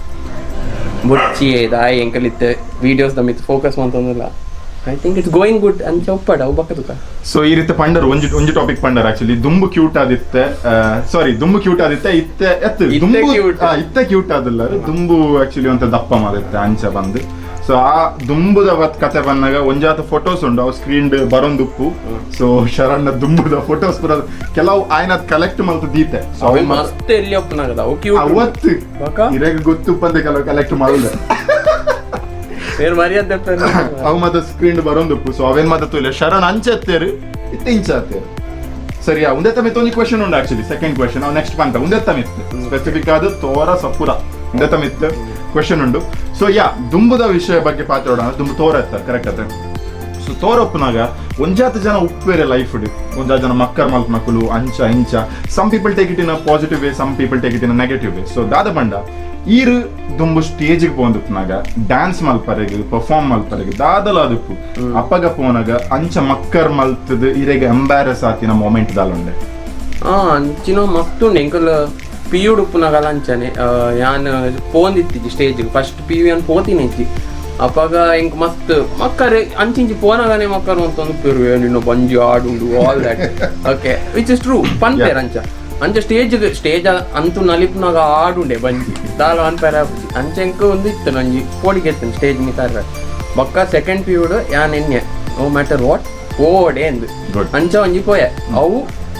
ಬೊಚ್ಚಿ ದಾಯಿ ಎಂಕಲಿತ್ತೆ ವೀಡಿಯೋಸ್ ದಮಿತ್ ಫೋಕಸ್ ಮಂತೊಂದಿಲ್ಲ. I think it's going good ಅಂಚ ಉಪ್ಪಡ ಅವು ಬಕ್ಕ ತುಕ. ಸೊ ಈ ರೀತಿ ಪಂಡರ್ ಒಂಜಿ ಒಂಜಿ ಟಾಪಿಕ್ ಪಂಡರ್ ಆಕ್ಚುಲಿ ದುಂಬು ಕ್ಯೂಟ್ ಆದಿತ್ತೆ, ಸಾರಿ ದುಂಬು ಕ್ಯೂಟ್ ಆದಿತ್ತೆ ಇತ್ತೆ ಎತ್ತು ಇತ್ತೆ ದುಂಬು cute. ಇತ್ತೆ ಕ್ಯೂಟ್ ಆದಿಲ್ಲ ದುಂಬು ಆಕ್ಚುಲಿ ಒಂತ ದಪ್ಪ ಮಾದಿತ್ತೆ ಅಂಚ ಬಂದು. ಸೊ ಆ ದುಂಬುದ ಕತೆ ಬಂದಾಗ ಒಂಜಾತ ಫೋಟೋಸ್ ಉಂಡು ಅವು ಸ್ಕ್ರೀನ್ ಬರೊಂದುಪ್ಪು. ಸೊ ಶರಣ್ನ ದುಂಬುದ ಫೋಟೋಸ್ ಪೂರ ಕೆಲವು ಆಯ್ನದ್ ಕಲೆಕ್ಟ್ ಮಲ್ತು ದೀತೆ. ಸೊ ಅವು ಮಸ್ತ್ ಎಲ್ಲಿ ಒಪ್ಪನಾಗದ ಅವು ಕ್ಯೂಟ್ ಅವತ್ತು ಬಕ? ಇರೆಗ್ ಗೊತ್ತುಪ್ಪಂದೆ ಕೆಲವು ಕಲೆಕ್ಟ್ ಮಾಡಲ್ಲ. ಬೇರೆ ಮರ್ಯಾದೆ. ಅವು ಮಾತ ಸ್ಕ್ರೀನ್ ಬರೊಂದುಪ್ಪು. ಸೊ ಅವೇನ್ ಮಾತ ತೂಲೆ ಶರಣ್ ಅಂಚೆತ್ತೇರು ಇತ್ತೆ ಇಂಚ ಅತ್ತೇರು ಸರಿಯಾ. ಉಂದೆ ತಮಿತ್ ಒಂಜಿ ಕ್ವೆಶನ್ ಉಂಡು actually second question ಅವು ನೆಕ್ಸ್ಟ್ ಪಂತ. ಉಂದೆ ತಮಿತ್ ಸ್ಪೆಸಿಫಿಕ್ ಆದ ತೋರ ಸಪುರ ಉಂದೆ ತಮಿತ್ ಕ್ವೆಶನ್ ಉಂಡು. ಸೊ ಯಾ ದುಂಬುದ ವಿಷಯ ಬಗ್ಗೆ ಪಾತ್ರೋಡ ದುಂಬು ತೋರ ಎತ್ತಾರೆ ಕರೆಕ್ಟ್ ಅತ್ತೆ. ಸೊ ತೋರೊಪ್ಪುನಾಗ ಒಂಜಾತ ಜನ ಉಪ್ಪೇರೆ ಲೈಫ್ ಒಂಜಾತ ಜನ ಮಕ್ಕರ್ ಮಲ್ಪನಕುಲು ಅಂಚ ಇಂಚ. Some people take it in a positive way, some people take it in a negative way. So ದಾದ ಬಂಡ ಈರು ದುಂಬು ಸ್ಟೇಜಿಗೆ ಪೋಂದುಪ್ಪುನಾಗ ಡ್ಯಾನ್ಸ್ ಮಲ್ಪರೆಗ್ ಪರ್ಫಾರ್ಮ್ ಮಲ್ಪರೆಗ್ ದಾದಲ ಅದುಪ್ಪು ಅಪ್ಪಗ ಪೋನಾಗ ಅಂಚ ಮಕ್ಕರ್ ಮಲ್ತದ ಇರೆಗ್ ಎಂಬ್ಯಾರಸ್ ಆತಿನ ಮೊಮೆಂಟ್ ದಾಲುಂಡೆ? ಅಂಚಿನ ಮಸ್ತ್ ಉಂಡು. ಎಂಕಲ್ ಪಿ ಯು ಉಪ್ಪುನಾಗಲ ಅಂಚನೆ ಯಾನ್ ಪೋಂದಿತ್ತಿಜಿ stage first P U ಯಾನ್ ಪೋತಿನ ಇಜ್ಜಿ. ಅಪಗ ಎಂಕ್ ಮಸ್ತ್ ಮಕ್ಕರೆ ಅಂಚಿಂಚಿ ಪೋನಾಗನೆ ಮಕ್ಕರು ಅಂತ ಪೆರು ನಿನ್ನ ಬಂಜಿ ಆಡುಂಡು all that, okay, which is true ಪನ್ಪೇರ್. ಅಂಚ ಅಂಚ ಸ್ಟೇಜ್ ಸ್ಟೇಜ್ ಅಂತೂ ನಲಿಪುನಾಗ ಆಡುಂಡೆ ಬಂಜಿ ದಾಲ ಅನ್ಪೇರ ಅಂಚ ಎಂಕ್ ಒಂದು ಇತ್ತು ನಂಜಿ ಪೋಡಿಗೆ ಇತ್ತು ಸ್ಟೇಜ್ ಮಿತಾರ. ಬೊಕ್ಕ ಸೆಕೆಂಡ್ ಪಿರಿಯಡ್ ಯಾನ್ ಎನ್ನೆ no matter what ಓಡೆ ಅಂದು. Good. ಅಂಚ ಒಂಜಿ ಪೋಯೆ ಅವು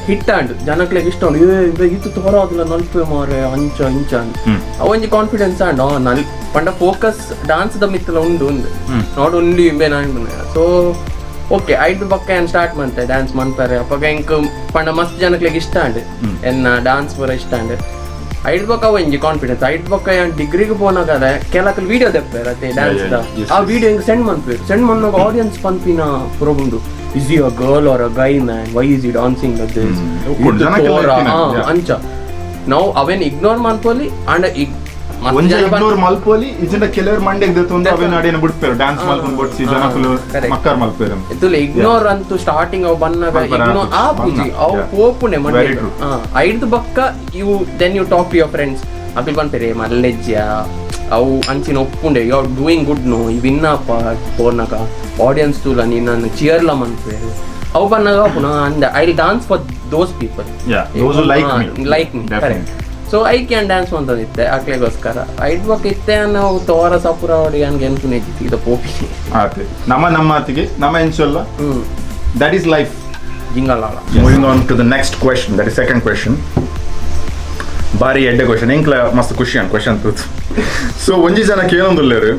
ಹಿಟ್ ಆಂಡ್ ಜನಕ್ಲೆಗ್ ಇಷ್ಟ ಉಂಡು. ಏ ಇಂಬೆ ಇತ್ತು ತೋರ ಆದಿಲ್ಲ ನಲ್ಪೆ ಮಾರೆ ಅಂಚ ಇಂಚ ಅಂದ್. ಅವು ಒಂಜಿ ಕಾನ್ಫಿಡೆನ್ಸ್ ಆಂಡ್ ನಲ್ ಪಂಡ ಫೋಕಸ್ ಡಾನ್ಸ್ ದ ಮಿತ್ತಲ ಉಂಡು ಉಂದು not only ಇಂಬೆ ನಾನು. ಸೊ ಓಕೆ ಐದು ಬೊಕ್ಕ ಯಾನ್ ಸ್ಟಾರ್ಟ್ ಮಂತೆ ಡ್ಯಾನ್ಸ್ ಮನ್ಪರೆ. ಅಪಗ ಎಂಕ್ ಪಂಡ ಮಸ್ತ್ ಜನಕ್ಲೆಗ್ ಇಷ್ಟ ಆಂಡ್ ಎನ್ನ ಡಾನ್ಸ್ ಪೂರ ಇಷ್ಟ ಆಂಡ್. ಐಡ್ ಬೊಕ್ಕ ಒಂಜಿ ಕಾನ್ಫಿಡೆನ್ಸ್ ಐಡ್ ಬೊಕ್ಕ ಯಾನ್ ಡಿಗ್ರಿಗೆ ಪೋನಾಗ ಕೆಲಕಲ್ ವಿಡಿಯೋ ದೆಪ್ಪೇರ್ ಅತ್ತೆ ಡ್ಯಾನ್ಸ್ ಆ ವಿಡಿಯೋ ಹಿಂಗ್ ಸೆಂಡ್ ಮನ್ಪೇರು. ಸೆಂಡ್ ಮನ್ನಾಗ ಆಡಿಯನ್ಸ್ ಪನ್ಪಿನ ಪುರಗುಂಡು, is he a girl or a guy man, why is he dancing this? ಅಂಚ ನಾವು ಅವೇನ್ ಇಗ್ನೋರ್ ಮನ್ಪೊಲಿ. ಅಂಡ್ ಒಂಜಿ ಇಗ್ನೋರ್ ಮಲ್ಪೊಲಿ ಇಜಿಂಡ ಕೆಲವರು ಮಂಡೆಗ್ ದೆತ್ತೊಂದು ಅವೇನ್ ಅಡೇನ ಬುಡ್ಪೇರು, ಡ್ಯಾನ್ಸ್ ಮಲ್ಪೊಂದು ಬೊಡ್ಸಿ ಜನಕುಲು ಮಕ್ಕರ್ ಮಲ್ಪೇರು. ಇತ್ತುಲೆ ಇಗ್ನೋರ್ ಅಂತೂ ಸ್ಟಾರ್ಟಿಂಗ್ ಅವು ಬನ್ನಗ ಇಗ್ನೋರ್ ಆಪುಜಿ, ಅವು ಪೋಪುನೆ ಮಂಡೆ. ಐಡ್ದು ಬೊಕ್ಕ you then you talk to your friends, ಅಕುಲು ಪನ್ಪೆರೆ ಮಲ್ಲೆಜ್ಜ ಅವು ಅಂಚಿನ ಒಪ್ಪುಂಡೆ, you are doing good no, you win ಅಪ್ಪ ಪೋರ್ನಗ ಆಡಿಯನ್ಸ್ ತೂಲ ನಿನ್ನನ್ನು ಚಿಯರ್ಲ ಮನ್ಪೇರು. ಅವು ಬನ್ನಗ ಅಪ್ಪುನ ಅಂದ I will dance for those people like me, correct. So I can dance ಅಂತಂದಿತ್ತೆ ಅಕ್ಲೆಗೋಸ್ಕರ. ಐಡ್ ಬೊಕ್ಕ ಇತ್ತೆ ನಾವು ತೋರ ಸಪುರ ಅವಡಿ ಅನ್ಗೆ ಎನ್ಪುನೆಜ್ಜಿ ಇದ ಪೋಪಿ. ಆತೆ ನಮ್ಮ ನಮ್ಮ ಆತಿಗೆ ನಮ್ಮ ಎಂಚೊಲ್ಲ, that is life. ಜಿಂಗಲಾಲ. Moving on to the next question, that is second question. ಬಾರಿ ಎಡ್ಡೆ ಕ್ವೆಶನ್, ಎಂಕ್ಲ ಮಸ್ತ್ ಖುಷಿ ಅನ್ ಕ್ವೆಶನ್ ತೂತು. ಸೊ ಒಂಜಿ ಜನ ಕೇಳೊಂದುಲ್ಲೇರು,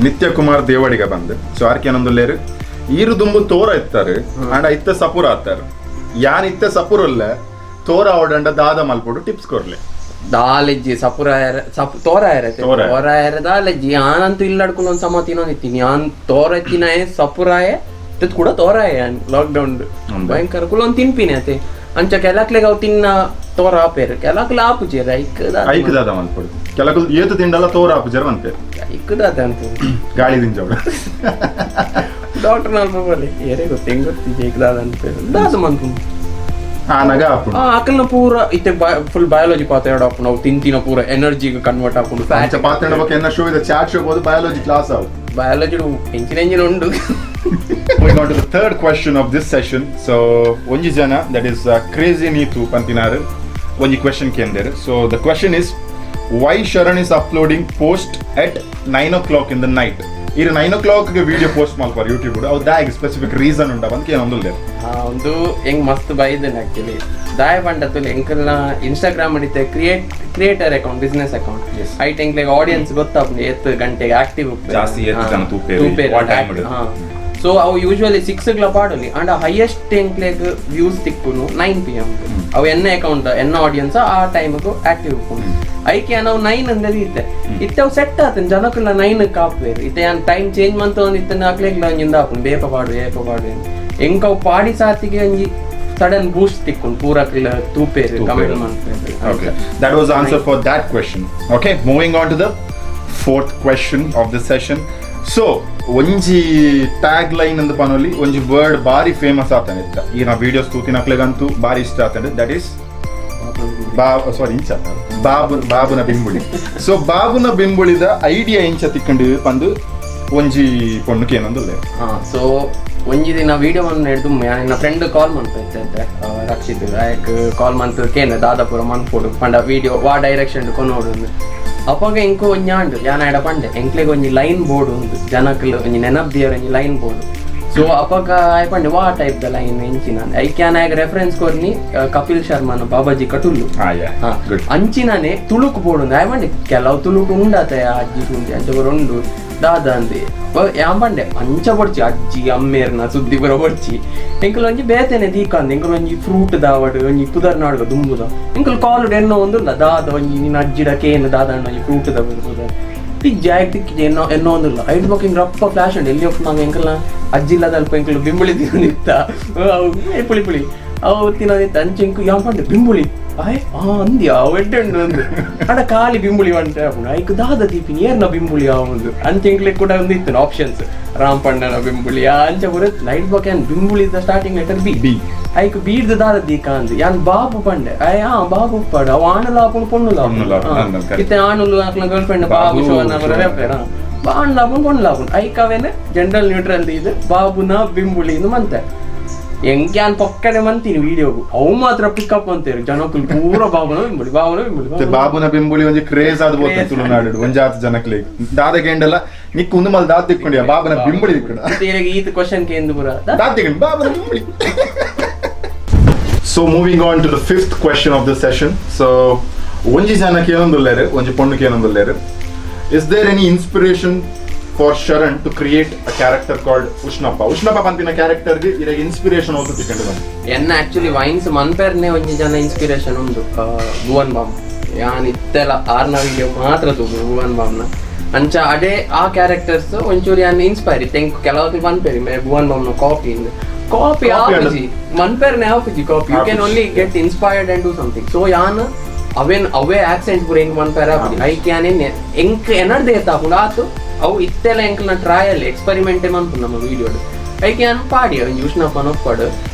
ನಿತ್ಯ ಕುಮಾರ್ ದೇವಡಿಗ ಬಂದು. ಸೊ ಆರ್ ಕೇಳೊಂದುಲ್ಲೇರು, ಈರು ದುಂಬು ತೋರ ಇತ್ತಾರೆ ಅಂಡ ಇತ್ತ ಸಪುರ ಆತಾರೆ, ಯಾನ್ ಇತ್ತ ಸಪುರಲ್ಲ ತೋರ ಅವಡಂಡ ದಾದ ಮಲ್ಪೊಡು ಟಿಪ್ಸ್ ಕೊರ್ಲೆ. ದಾಲೆಜ್ಜಿ ಸಪುರ ತೋರ ಇರತ್ತೆ ತೋರ ಎರೆ ದಾಲೆಜ್ಜಿ ಆನಂತೂ ಇಲ್ಲಡ್ಕೊಂಡು ಒಂದು ಸಮ ತಿನ್ನೊಂದಿತ್ತೀನಿ ಯಾನ್ ತೋರ ಎತ್ತಿನಾಯೆ ಸಪುರಾಯೆ ಇತ್ತದ್ ಕೂಡ ತೋರಾಯೆ ಯಾನ್ ಲಾಕ್ಡೌನ್ ಭಯಂಕರ ಕುಲೊಂದು ತಿನ್ಪಿನಿ ಅತೆ. ಅಂಚ ಕೆಲಕ್ಲೆಗ್ ಅವು ತಿನ್ನ ತೋರ ಆಪೇರು, ಕೆಲಕ್ಲೆ ಆಪುಜೆರ್ ಐಕ್. ಐಕ್ ದಾದ ಮಲ್ಪೊಡು? ಕೆಲಕುಲು ಏತು ತಿಂಡಲ ತೋರ ಆಪುಜೆರ್ ಮನ್ಪೇರು. ಐಕ್ ದಾದ ಅಂತ ಗಾಳಿ ದಿಂಜವಡು ಡಾಕ್ಟರ್ ನಲ್ಪ ಬರಲಿ ಏರೇ ಗೊತ್ತು ಹೆಂಗ್ ಗೊತ್ತಿದೆ ಐಕ್ ದಾದ ಅನ್ಪೇರು ದಾದ ಮನ್ಪುಂಡು ಆನಗ ಆಪುಂಡು. ಅಕಲ್ನ ಪೂರ ಇತ್ತೆ ಫುಲ್ ಬಯಾಲಜಿ ಪಾತ್ರ ಆಪುಂಡು, ಅವು ತಿಂತಿನ ಪೂರ ಎನರ್ಜಿಗೆ ಕನ್ವರ್ಟ್ ಆಪುಂಡು. ಅಂಚ ಪಾತ್ರ ಬಗ್ಗೆ ಎನ್ನ ಶೋ ಇದೆ ಚಾಟ್ ಶೋ ಬೋದು ಬಯಾಲಜಿ ಕ್ಲಾಸ್ ಆವು. ಬಯಾಲಜಿ ಎಂಚಿನ ಎಂಜಿನ ಉಂಡು. Moving on to the third question of this session. So, ಒಂಜಿ ಜನ that is Crazy Neetu ಪಂತಿನಾರು ಒಂಜಿ question ಕೇಂದೇರು. So, the question is, why Sharan is uploading post at 9 o'clock in the night? ಇರು 9 o'clock ಗೆ video post ಮಲ್ಪಾರ್ YouTube, ಅವು ದಾಗ್ specific reason ಉಂಡ ಬಂದ್ ಕೇನೊಂದುಲ್ಲೇರು. ಒಂದು ಹೆಂಗ್ ಮಸ್ತ್ ಬೈದನ್ ಆಕ್ಚುಲಿ ದಾಯ ಪಂಡತುಲ್ ಎಂಕಲ್ನ ಇನ್ಸ್ಟಾಗ್ರಾಮ್ ಅಡಿತೆ creator account business account ಐಟ್ ಎಂಕ್ಲೆಗ್ ಆಡಿಯನ್ಸ್ ಗೊತ್ತಾಪುಂಡು ಏತ್ ಗಂಟೆಗೆ ಆಕ್ಟಿವ್ ಜಾಸ್ತಿ ಏತ್ ಜನ ತೂಪೇರು, what time ಇಡು. ಸೊ ಅವು ಯೂಶುವಲಿ 6 ಗ್ಲ ಪಾಡೊಲಿ ಅಂಡ್ ಹೈಯೆಸ್ಟ್ ಎಂಕ್ಲೆಗ್ ವ್ಯೂಸ್ ತಿಕ್ಕುನು 9 PM. ಅವು ಎನ್ನ ಅಕೌಂಟ್ ಎನ್ನ ಆಡಿಯನ್ಸ್ ಆ ಟೈಮ್ಗೂ ಆಕ್ಟಿವ್ ಉಪ್ಪುಂಡು. ಐಕೆ ನಾವು 9 ಅಂದದಿ ಇತ್ತೆ ಇತ್ತೆ ಅವು ಸೆಟ್ ಆತನ್ ಜನಕುಲ 9 ಕಾಪುವೆರ್. ಇತ್ತೆ ಯಾನ್ ಟೈಮ್ ಚೇಂಜ್ ಮಂತ ಒಂದ್ ಇತ್ತೆ ಅಕ್ಲೆಗ್ಲ ಒಂಜಿಂದ ಆಪುಂಡು ಬೇಪ ಪಾಡು ಬೇಪ ಪಾಡು ಎಂಕ್ ಅವು ಪಾಡಿ ಸಾತಿಗೆ ಒಂಜಿ ಸಡನ್ ಬೂಸ್ಟ್ ತಿಕ್ಕುಂಡು ಪೂರ ತೂಪೇರು comment ಮನ್ಪೇರು. Okay, that was the answer for that question. Okay, moving on to the fourth question of the session. So, ಒಂಜಿ ಟ್ಯಾಗ್ ಲೈನ್ ಅಂದ್ ಪನೊಲಿ, ಒಂಜಿ ವರ್ಡ್ ಬಾರಿ ಫೇಮಸ್ ಆತನ ಇತ್ತ, ಈ ನಾ ವಿಡಿಯೋಸ್ ತೂತಿನಕ್ಲೆಗಂತೂ ಬಾರಿ ಇಷ್ಟ ಆತಂಡ್, that is ಸಾರಿ ಇಂಚ ಬಾಬು ಬಾಬುನ ಬಿಂಬುಳಿ. ಸೊ ಬಾಬುನ ಬಿಂಬುಳಿದ ಐಡಿಯಾ ಇಂಚ ತಿಕ್ಕಂಡು ಪಂದು ಒಂಜಿ ಪೊಣ್ಣು ಕೇನೊಂದುಲ್ಲೆ. ಸೊ ಒಂಜಿ ದಿನ ವಿಡಿಯೋ ಹಿಡ್ದು ನನ್ನ ಫ್ರೆಂಡ್ ಕಾಲ್ ಮನ್ಪೈತೆ ರಕ್ಷಿತ್, ಆಯಕ್ ಕಾಲ್ ಮಂತ್ ಕೇನ ದಾದಾಪುರ ಮನ್ಪೊಡು ಪಂಡ ವಿಡಿಯೋ ವಾ ಡೈರೆಕ್ಷನ್ ಕೊನೋಡು. ಅಪಗ ಎಂಕು ಒಂಜಿ ಆಂಡು ಯಾನ್ ಆಡ ಪಂಡೆ ಎಂಕ್ಲೆಗ್ ಒಂಜಿ ಲೈನ್ ಬೋರ್ಡ್ ಉಂದು ಜನಕ್ಲು ಒಂಜಿ ನೆನಪ್ ಒಂಜಿ line board. So ಅಪಗ ಆಯ್ ಪಂಡೆ ವಾ type the line ಎಂಚಿನ ಐಕ್ ಯಾನ್ ಆಯಗ್ ರೆಫರೆನ್ಸ್ ಕೊರ್ನಿ ಕಪಿಲ್ ಶರ್ಮಾನ ಬಾಬಾಜಿ ಕಟುಲ್ಲು ಅಂಚಿನಾನೆ ತುಳುಕು ಬೋರ್ಡ್ ಉಂದು. ಆಯ್ ಪಂಡೆ ಕೆಲವು ತುಳುಟು ಉಂಡಾತೆ ಅಜ್ಜಿ ಸುಂದಿ ಅಂಚ ಪೂರ ಉಂಡು ದಾದ ಅಂದೆ ಯಾನ್ ಪಂಡೆ ಅಂಚ ಬೊಡ್ಚಿ ಅಜ್ಜಿ ಅಮ್ಮೇರ್ನ ಸುದ್ದಿ ಪೂರ ಬೊಡ್ಚಿ ಎಂಕುಲು ಒಂಜಿ ಬೇತೆನೆ ದೀಕಂದ್ ಎಂಕುಲು ಒಂಜಿ ಫ್ರೂಟ್ ದಾವಡ್ ಒಂಜಿ ಪುದರ್ ನಾಡ್ಗ ದುಂಬುದ ಎಂಕುಲು ಕಾಲುಡ್ ಎನ್ನೋ ಒಂದುಲ್ಲ ದಾದ ಒಂಜಿ ನಿನ್ನ ಅಜ್ಜಿಡ ಕೇನ್ ದಾದ ಅಣ್ಣ ಒಂಜಿ ಫ್ರೂಟ್ the ಪುದರ್ ತಿಜ್ಜಿ ಆಯ್ತು ತಿಕ್ಕಿಜಿ ಎನ್ನೋ ಎನ್ನೋ ಒಂದುಲ್ಲ ಐಡ್ ಬೊಕ್ಕ ಹಿಂಗ್ ರಪ್ಪ ಫ್ಲಾಶ್ ಉಂಡು ಎಲ್ಲಿ ಒಪ್ಪು ನಂಗೆ ಎಂಕಲ್ನ ಅಜ್ಜಿಲ್ಲದಲ್ಪ ಎಂಕುಲು ಬಿಂಬುಳಿ ತಿನ್ನೋದಿತ್ತ ಅವು ಪುಳಿ ಪುಳಿ ಅವು ತಿನ್ನೋದಿತ್ತ ಅಂಚೆ ಎಂಕು ಯಾನ್ ಪಂಡೆ ಬಿಂಬುಳಿ ಆಯ್ ಅಂದ್ಯಾ ಎಡ್ಡೆ ಉಂಡು ಅಂದು ಅಡ ಖಾಲಿ ಬಿಂಬುಳಿ వంట ಐಕ್ ದಾದ ದೀಪಿನಿ ಏರ್ನ ಬಿಂಬುಳಿ ಆವೊಂದು ಅಂಚೆ ಎಂಕ್ಲೆ ಕೂಡ ಒಂದು ಇತ್ತು ಆಪ್ಷನ್ಸ್ ರಾಂಪಣ್ಣನ ಬಿಂಬುಳಿ ಅಂಚ ಪೂರ ಲೈಟ್ ಬಾಕ್ ಯಾನ್ ಬಿಂಬುಳಿದ starting letter B B ಐಕ್ ಬೀಡ್ದ ದಾದ ದೀಕ ಅಂದ್ ಯಾನ್ ಬಾಬು ಪಂಡೆ ಆಯ್ ಬಾಬು ಪಡ ಅವು ಆಣುಲ ಆಪುಂಡು ಪೊಣ್ಣುಲ ಆಪುಂಡು ಇತ್ತೆ ಆಣುಲು ಆಕ್ಲ ಗರ್ಲ್ ಫ್ರೆಂಡ್ ಬಾಬು ಶೋನ ಪೂರ ಆಣುಲ ಆಪುಂಡು ಪೊಣ್ಣುಲ ಆಪುಂಡು ಐಕ್ ಅವೇನೆ ಜನರಲ್ ನ್ಯೂಟ್ರಲ್ ಇದು ಬಾಬುನ ಬಿಂಬುಳಿ ಇಂದು ಮಂತೆ ಎಂಕ್ ಯಾನ್ ಪೊಕ್ಕಡೆ ಮಂತೀನಿ ವಿಡಿಯೋಗು ಅವು ಮಾತ್ರ ಪಿಕಪ್ ಅಂತೀರಿ ಜನಕ್ಕೂ ಪೂರ ಬಾಬುನ ಬಿಂಬುಳಿ ಬಾಬುನ ಬಿಂಬುಳಿ ಬಾಬುನ ಬಿಂಬುಳಿ ಒಂಜಿ ಕ್ರೇಜ್ ಆದ್ ಬೋತ ತುಳುನಾಡು ಒಂಜಾತ್ ಜನಕ್ಲೆ ದಾದ ಗೇಂಡಲ್ಲ ನಿಕ್ ಉಂದು ಮಲ್ ದಾದ ತಿಕ್ಕೊಂಡಿಯ ಬಾಬುನ ಬಿಂಬುಳಿ ತಿಕ್ಕೊಂಡ ಈತ ಕ್ವಶನ್ ಕೇಂದು ಪೂರ ದಾದ ತಿಕ್ಕೊಂಡು ಬಾಬುನ ಬಿಂಬುಳಿ. So moving on to the fifth question of the session. So ಒಂಜಿ ಜನ ಕೇನೊಂದುಲ್ಲೇರು ಒಂಜಿ ಪೊಣ್ಣು ಕೇನೊಂದುಲ್ಲೇರು, is there any inspiration for Sharan to create a character called Ushnappa? Ushnappa ಪನ್ಪಿನ ಕ್ಯಾರೆಕ್ಟರ್ ಗೆ ಇರೆಗ್ ಇನ್ಸ್ಪಿರೇಷನ್ ಆಲ್ಸೋ ತಿಕ್ಕಂಡು ಬಂದು. ಎನ್ನ ಆಕ್ಚುಲಿ ವೈನ್ಸ್ ಮನ್ಪೇರ್ನೆ ಒಂಜಿ ಜನ ಇನ್ಸ್ಪಿರೇಷನ್ ಉಂಡು, ಭುವನ್ ಬಾಮ್. ಯಾನ್ ಇತ್ತೆಲ ಆರ್ನ ವಿಡಿಯೋ ಮಾತ್ರ ತೂಪು ಭುವನ್ ಬಾಮ್ನ. ಅಂಚ ಅಡೆ ಆ ಕ್ಯಾರೆಕ್ಟರ್ಸ್ ಒಂಚೂರು ಯಾನ್ ಇನ್ಸ್ಪೈರ್ ಇತ್ತೆ. ಎಂಕ್ ಕೆಲವೊಂದು ಪನ್ಪೆರ್ ಮೇ ಭುವನ್ ಬಾಮ್ನ ಕಾಪಿ ಇಂದ್. ಕಾಪಿ Copy ಆಪುಜಿ, ಮನ್ಪೆರ್ನೆ ಆಪುಜಿ copy. You can ಆಪುಜಿ. Only get inspired and do something. So ಯಾನ್ ಅವೇನ್ ಅವೇ ಆಕ್ಸೆಂಟ್ ಪೂರ ಎಂಕ್ ಮನ್ಪೆರೆ ಆಪುಜಿ. ಐಕ್ ಯಾನ್ ಎಂಕ್ ಎನರ್ದೇ ಆಪುಂಡು ಆತು. ಅವು ಇತ್ತೆಲ ಎಂಕ್ನ ಟ್ರಯಲ್ ಎಕ್ಸ್ಪೆರಿಮೆಂಟೇ ಮನ್ಪುಂಡು ನಮ್ಮ ವಿಡಿಯೋಡ್. ಐಕ್ ಯಾನ್ ಪಾಡಿ ಒಂಜಿ ಉಷ್ಣಪ್ಪನ ಒಪ್ಪಡು.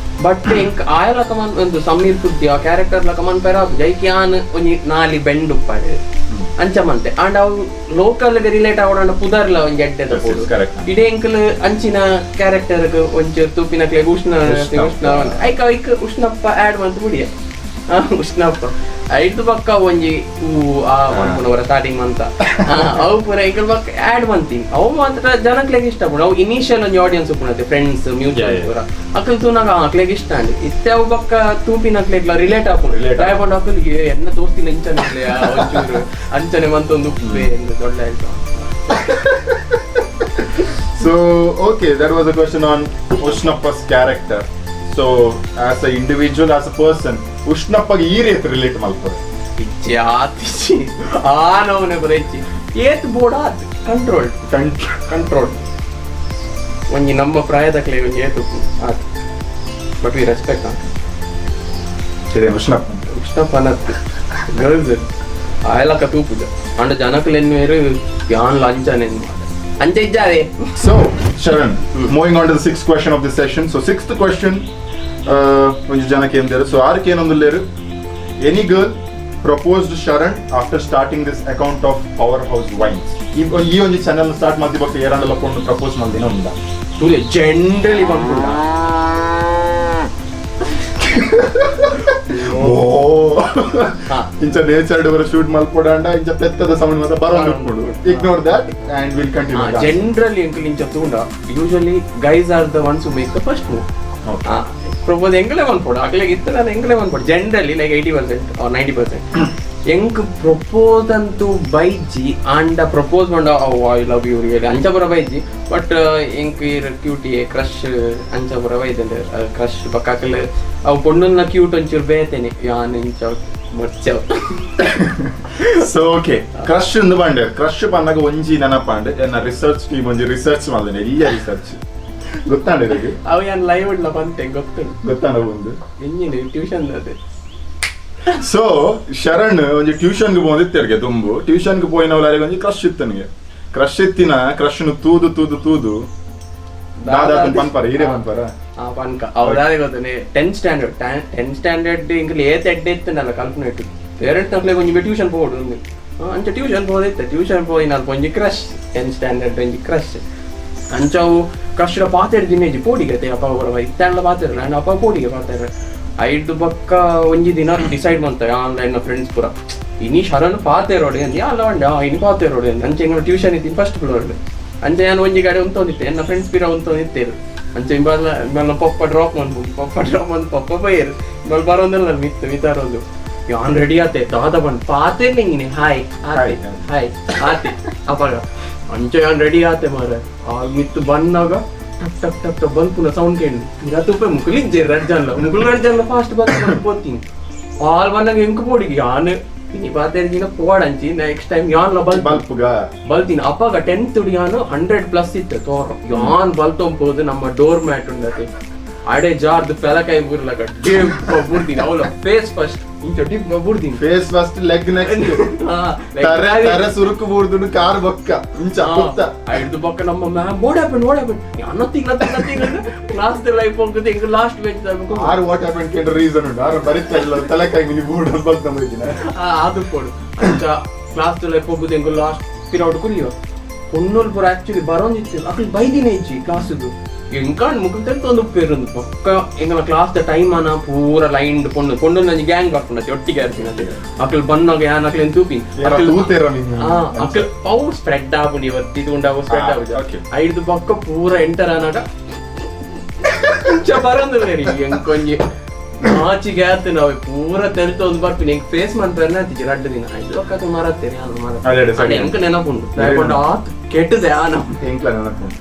ಬಟ್ ಎಂಕ್ ಆಯಲಕ ಮನ್ ಒಂದು ಸಮೀರ್ ಕುದ್ದಿ ಆ ಕ್ಯಾರೆಕ್ಟರ್ ಲಕ ಮನ್ಪೆರೆ ಆಪುಜಿ. ಐಕ್ ಯಾನ್ ಒಂಜಿ ನಾಲಿ ಬೆಂಡ್ ಉಪ್ಪಾಡು ಅಂಚ ಮಂತೆ. ಅಂಡ್ ಅವು ಲೋಕಲ್ ರಿಲೇಟ್ ಆವಡ ಪುದರ್ಲ ಒಂಜಿ ಎಡ್ಡೆ. Yes, yes, correct. ಇಡೀ ಎಂಕಲ್ ಅಂಚಿನ ಕ್ಯಾರೆಕ್ಟರ್ ಒಂಚೂರು ತೂಪಿನಕ್ಲೆಗ್ ಉಷ್ಣ. ಉಷ್ಣಪ್ಪ. ಉಷ್ಣ ಐಕ್ ಐಕ್ ಉಷ್ಣಪ್ಪ ಆಡ್ ಮಂತ್ ಬುಡಿಯ. ಉಷ್ಣಪ್ಪ ಐದು ಪಕ್ಕ ಒಂಜಿ ಹೂ ಆ ಮನ್ಪುನವರ ಸ್ಟಾರ್ಟಿಂಗ್ ಮಂತ ಅವು ಪೂರ ಎಂಕಲ್ ಪಕ್ಕ ಆಡ್ ಮಂತೀನಿ. ಅವು ಮಾತ್ರ ಜನಕ್ಲೆಗ್ ಇಷ್ಟ ಪುಂಡು. ಅವು ಇನಿಷಿಯಲ್ ಒಂಜಿ ಆಡಿಯನ್ಸ್ ಉಪ್ಪುನತೆ ಫ್ರೆಂಡ್ಸ್ ಮ್ಯೂಚುವಲ್ ಪೂರ ಅಕಲ್ ತೂನಾಗ ಅಕ್ಲೆಗ್ ಇಷ್ಟ ಅಂಡ್ ಇತ್ತೆ ಅವು ಬೊಕ್ಕ ತೂಪಿನಕ್ಲೆಗ್ಲ ರಿಲೇಟ್ ಆಪುಂಡು. Relate ದಾಯೆ ಪಂಡ ಅಕುಲು ಏ ಎನ್ನ ದೋಸ್ತಿನ ಇಂಚನೆ ಒಂಚೂರು ಅಂಚನೆ ಮಂತೊಂದು ಉಪ್ಪೆ ಎಂದು ದೊಡ್ಡ ಆಯ್ತು. So okay, that was a question on Ushnappa's character. So as a individual, as a person, ಉಷ್ಣಪ್ಪಗೆ ಈ ರೀತಿ ರಿಲೇಟ್ ಮಲ್ಪರು? ಇಚ್ಚೆ ಆತಿಚ್ಚಿ ಆ ನಮೂನೆ ಪೂರ ಇಚ್ಚಿ. ಏತ್ ಬೋಡ ಆತ್ ಕಂಟ್ರೋಲ್ ಕಂಟ್ರೋಲ್. ಒಂಜಿ ನಮ್ಮ ಪ್ರಾಯದಕ್ಲೆ ಒಂಜಿ ಏತ್ ಉಪ್ಪು ಆತ್. But we respect. ಸರಿ, ಉಷ್ಣಪ್ಪ. ಉಷ್ಣಪ್ಪ ನತ್ ಗರ್ಲ್ಸ್ ಆಯಲಕ್ಕ ತೂಪುಜ. ಅಂಡ ಜನಕ್ಲು ಎನ್ನುವೇರು ಯಾನ್ಲ ಅಂಚನೆ ಅಂಚ ಇಜ್ಜಾದೆ. So Sharan, moving on to the sixth question of the session. So sixth question, ಒಂಜಿ ಜನಕ್ಕೆ ಏನ್ ಸೊ RK ಏನೊಂದುಲ್ಲೇರು, any girl proposed Sharan after starting this account of Power House Wines? ಈ ಈ ಒಂಜಿ ಚಾನೆಲ್ ಸ್ಟಾರ್ಟ್ ಮಾಡ್ತಿ ಬೊಕ್ಕ ಏರಾಂಡಲ ಪೊಣ್ಣು ಪ್ರಪೋಸ್ ಮಲ್ದಿನ ಉಂಡ? ತೂಲೆ, ಜನರಲಿ ಪನ್ಪುಂಡ. ಓ. ಇಂಚ ನೇಚರ್ ಬರ ಶೂಟ್ ಮಲ್ಪೊಡಾಂಡ ಇಂಚ ಪೆತ್ತದ ಸೌಂಡ್ ಮಾತ್ರ ಬರೋದು. Ignore that and will continue. Generally ಎಂಕುಲು ಇಂಚ ತೂಂಡ usually guys are the ones who make the first move. Propose ಎಂಕಲೇ ಮನ್ಪೊಡು. ಅಕ್ಲೆಗ್ ಇತ್ತೆ ನಾನು ಎಂಕಲೇ ಮನ್ಪೊಡು. Generally like 80% or 90%. ಎಂಕ್ ಪ್ರಪೋಸ್ ಅಂತೂ ಬೈಜಿ. ಆಂಡ propose ಮಂಡ I love you really ಅಂಚ ಪೂರ ಬೈಜಿ. ಬಟ್ ಎಂಕ್ ಇರ್ ಕ್ಯೂಟಿ ಕ್ರಶ್ ಅಂಚ ಪೂರ ಬೈದಂಡ್. ಕ್ರಶ್ ಬೊಕ್ಕ ಅಕ್ಲ್ ಅವು ಪೊಣ್ಣುನ ಕ್ಯೂಟ್ ಒಂಚೂರು ಬೇತೇನೆ ಯಾನ್ ಇಂಚ ಮರ್ಚವ್. So okay, crush ಇಂದು ಬಂಡೆ ಕ್ರಶ್ ಪನ್ನಗ ಒಂಜಿ ನೆನಪಾಂಡ್. ಎನ್ನ ರಿಸರ್ಚ್ ಟೀಮ್ ಒಂಜಿ ರಿಸರ್ಚ್ ಮಲ್ದಿನ, ಎಲ್ಲಿಯ ರಿಸರ್ಚ್ ಗೊತ್ತಾಂಡ ಇದಕ್ಕೆ? ಅವು ಯಾನ್ ಲೈವ್ ಇಡ್ಲ ಬಂತೆ ಗೊತ್ತುಂಡು. ಗೊತ್ತಾಂಡ ಒಂದು? ಎಂಜಿನ ಟ್ಯೂಷನ್ ಅದೇ. ಸೊ ಶರಣ್ ಒಂಜಿ ಟ್ಯೂಷನ್ಗೆ ಪೋಂದಿತ್ತೆರ್ಗೆ ದುಂಬು. ಟ್ಯೂಷನ್ಗೆ ಪೋಯಿನವಲಾರಿಗೆ ಒಂಜಿ ಕ್ರಶ್ ಇತ್ತನಿಗೆ. ಕ್ರಶ್ ಇತ್ತಿನ ಕ್ರಶ್ ತೂದು ತೂದು ತೂದು ದಾದಾ ಪನ್ಪರ ಹೀರೆ ಪನ್ಪರ. ಆ ಪನ್ಕ ಅವು ದಾದೆ ಗೊತ್ತನೆ, 10th standard, 10th standard Ilkal ಏತ್ ಎಡ್ಡೆ ಇತ್ತಂಡಲ್ಲ ಕಲ್ಪನೆ ಇಟ್ಟು ಪೇರೆಂಟ್ಸ್ ನಕ್ಲೆ ಒಂಜಿ ಟ್ಯೂಷನ್ ಪೋಡು ಒಂದು. ಅಂಚ ಟ್ಯೂಷನ್ ಪೋದಿತ್ತೆ. ಟ್ಯೂಷನ್ ಪೋಯಿನ ಅಲ್ಪ ಒಂಜಿ crush, 10th standard ಒಂಜಿ ಕ್ರಶ್. ಅಂಚ ಅವು ಕ್ರಶ್ ಪಾತೆರ್ ದಿನೇಜಿ ಪೋಡಿಗೆ ಅಪ್ಪ ಬರವ ಇತ್ತಾಂಡ್ಲ ಪಾತೆರ ನಾನು ಅಪ್ಪ ಪೋಡಿಗೆ ಪಾತೆರ. ಐದು ಬೊಕ್ಕ ಒಂಜಿ ದಿನ ಡಿಸೈಡ್ ಮಂತ ಆನ್ಲೈನ್ ಫ್ರೆಂಡ್ಸ್ ಪೂರ ಇನಿ ಶರಣ್ ಪಾತೆರೋಡು ಅಂದ್ ಯಾಲ ಉಂಡ ಇನಿ ಪಾತೆರೋಡು ಅಂದ್. ಅಂಚ ಎಂಗಳ ಟ್ಯೂಷನ್ ಇತ್ತೀನಿ ಫಸ್ಟ್ ಫ್ಲೋರ್. ಅಂಚ ನಾನು ಒಂಜಿ ಗಾಡಿ ಉಂತೊಂದಿತ್ತೆ, ಎನ್ನ ಫ್ರೆಂಡ್ಸ್ ಪಿರ ಉಂತೊಂದಿತ್ತೇರು. ಅಂಚ ಇಂಬಲ್ಲ ಇಂಬಲ್ನ ಪಪ್ಪ ಡ್ರಾಪ್ ಮನ್ಪು, ಪಪ್ಪ ಡ್ರಾಪ್ ಮಂತ್ ಪಪ್ಪ ಪೋಯೆರ್. ಇಂಬಲ್ ಬರೋಂದಿಲ್ಲ ಮಿತ್ತು ಮಿತಾರೊಂದು. ಯಾನ್ ರೆಡಿ ಆತೆ. ದಾದ ಬಂದ್ ಪಾತೆರ್ ನಿಂಗಿನಿ ಹಾಯ್ ಆತೆ. Hi. Hi ಆತೆ ಅಪಗ. ಅಂಚ ಯಾನ್ ರೆಡಿ ಆತೆ ಮಾರೆ. ಆ ಮಿತ್ತು ಬಂದಾಗ ಟಕ್ ಟಕ್ ಟಕ್ ಟಕ್ ಬಲ್ಪುನ ಸೌಂಡ್ ಕೇಳಿ ಪಿರ ತುಪ್ಪೆ. ಮುಕುಲು ಇಜ್ಜೆರ್ ರಡ್ಡ್ ಜನಲ. ಮುಕುಲು ರಡ್ಡ್ ಜನಲ ಫಾಸ್ಟ್ ಬಂದ್ ಪೋತೀನಿ. ಆಲ್ ಬಂದಾಗ ಎಂಕ್ ಪೋಡಿಗೆ. ಯಾನ್ ಇನಿ ಪಾತೆರ್ಜಿನ ಪೋಡಂಚಿ, ನೆಕ್ಸ್ಟ್ ಟೈಮ್ ಯಾನ್ಲ ಬಲ್ ಬಲ್ಪುಗ. ಬಲ್ತೀನಿ. ಅಪ್ಪಾಗ 10th ಯಾನು 100+ ಇತ್ತು ತೋರ. ಯಾನ್ ಬಲ್ತೊಂಪೋದು ನಮ್ಮ ಡೋರ್ ಮ್ಯಾಟ್ ಉಂಡತೆ ಅಡೆ ಜಾರ್ದು ಪೆಲಕಾಯಿ ಬುರ್ಲಕ ಡಿಬ್ಬ ಬುರ್ದಿನಿ. ಅವಳ ಫೇಸ್ ಫಸ್ಟ್ ಇಂಚ ಡಿಬ್ಬ ಬುರ್ದಿನಿ. Face first, leg next. Like ತರೆ ತರೆ ಸುರುಕು ಬೂರ್ದುಡು ಕಾರ್ ಬೊಕ್ಕ ಇಂಚ ಕುತ್ತ. ಐದು ಪಕ್ಕ ನಮ್ಮ ma'am what happen, what happen? Nothing, nothing, nothing. Class life ಹೋಗುದು ಹಿಂಗ last bench. R what happen ಕೇಂದ್ರ ರೀಸನ್ ಉಂಟು. ಆರು ಬರಿತಾ ಇಲ್ಲ, ತಲೆಕಾಯಿ ಮಿನಿ ಬೂರ್ಡ್ ಬಲ್ತ ಮುಗಿದಿನ. ಅದು ಕೊಡು. ಅಂಚ ಕ್ಲಾಸ್ ಲೈಫ್ ಹೋಗುದು ಹೆಂಗ ಲಾಸ್ಟ್ ಪಿರೌಡ್ ಕುಲಿಯೋ ಪೊಣ್ಣುಲ್ ಪೂರ ಆಕ್ಚುಲಿ ಬರೋಂದಿತ್ತು. ಅಕ್ಲು ಬೈದಿನ ಇಜ್ಜಿ ಕ್ಲಾಸ್ದು. ಎಂಕಾಂಡ್ ಮುಗಿದ ಒಂದು ಉಪ್ಪೇರುಂದು ಪಕ್ಕ ಎಂಗಲ class the time ಅನ ಪೂರ ಲೈನ್ ಪೊಣ್ಣು ಪೊಣ್ಣು ನಂಜಿ ಗ್ಯಾಂಗ್ ಬರ್ಪುಂಡತೆ ಒಟ್ಟಿಗೆ ಇರ್ಪಿನತೆ. ಅಕ್ಲು ಬನ್ನಾಗ ಯಾನ್ ಅಕ್ಲೆನ್ ತೂಪಿನ್. ಏರ ತೂತೇರ ನಿನ್ನ? ಅಕ್ಲು ಅವು ಸ್ಪ್ರೆಡ್ ಆಪುಂಡು ಇವತ್ತು ಇದು ಉಂಡು ಅವು ಸ್ಪ್ರೆಡ್ ಆಪುಜ. ಐದು ಪಕ್ಕ ಪೂರ ಎಂಟರ್ ಆನಾಗ ಇಂಚ ಬರೋಂದಿಲ್ಲ ರೀ. ಎಂಕೊಂಜಿ ನಾಚಿಗೆ ಆತು. ನಾವು ಪೂರ ತೆಲ್ತ ಒಂದು ಬರ್ಪಿನಿ. ಎಂಕ್ ಫೇಸ್ ಮನ್ಪೆರ್ನೆ ಆತಿಜಿ ರಡ್ಡ್ ದಿನ. ಐದು ಪಕ್ಕ ಮರತ್ತೇನೆ ಯಾನ್ ಮರ. ಅದೇ ಅದೇ ಸರಿ. ಎಂಕ್ ನೆನಪುಂಡು ದಾಯೆಪಂಡ ಆತ್ ಕೆಟ್ಟದೆ ಆ ನಮ್ಮ. ಎಂಕ್ಲ ನೆನಪುಂಡು.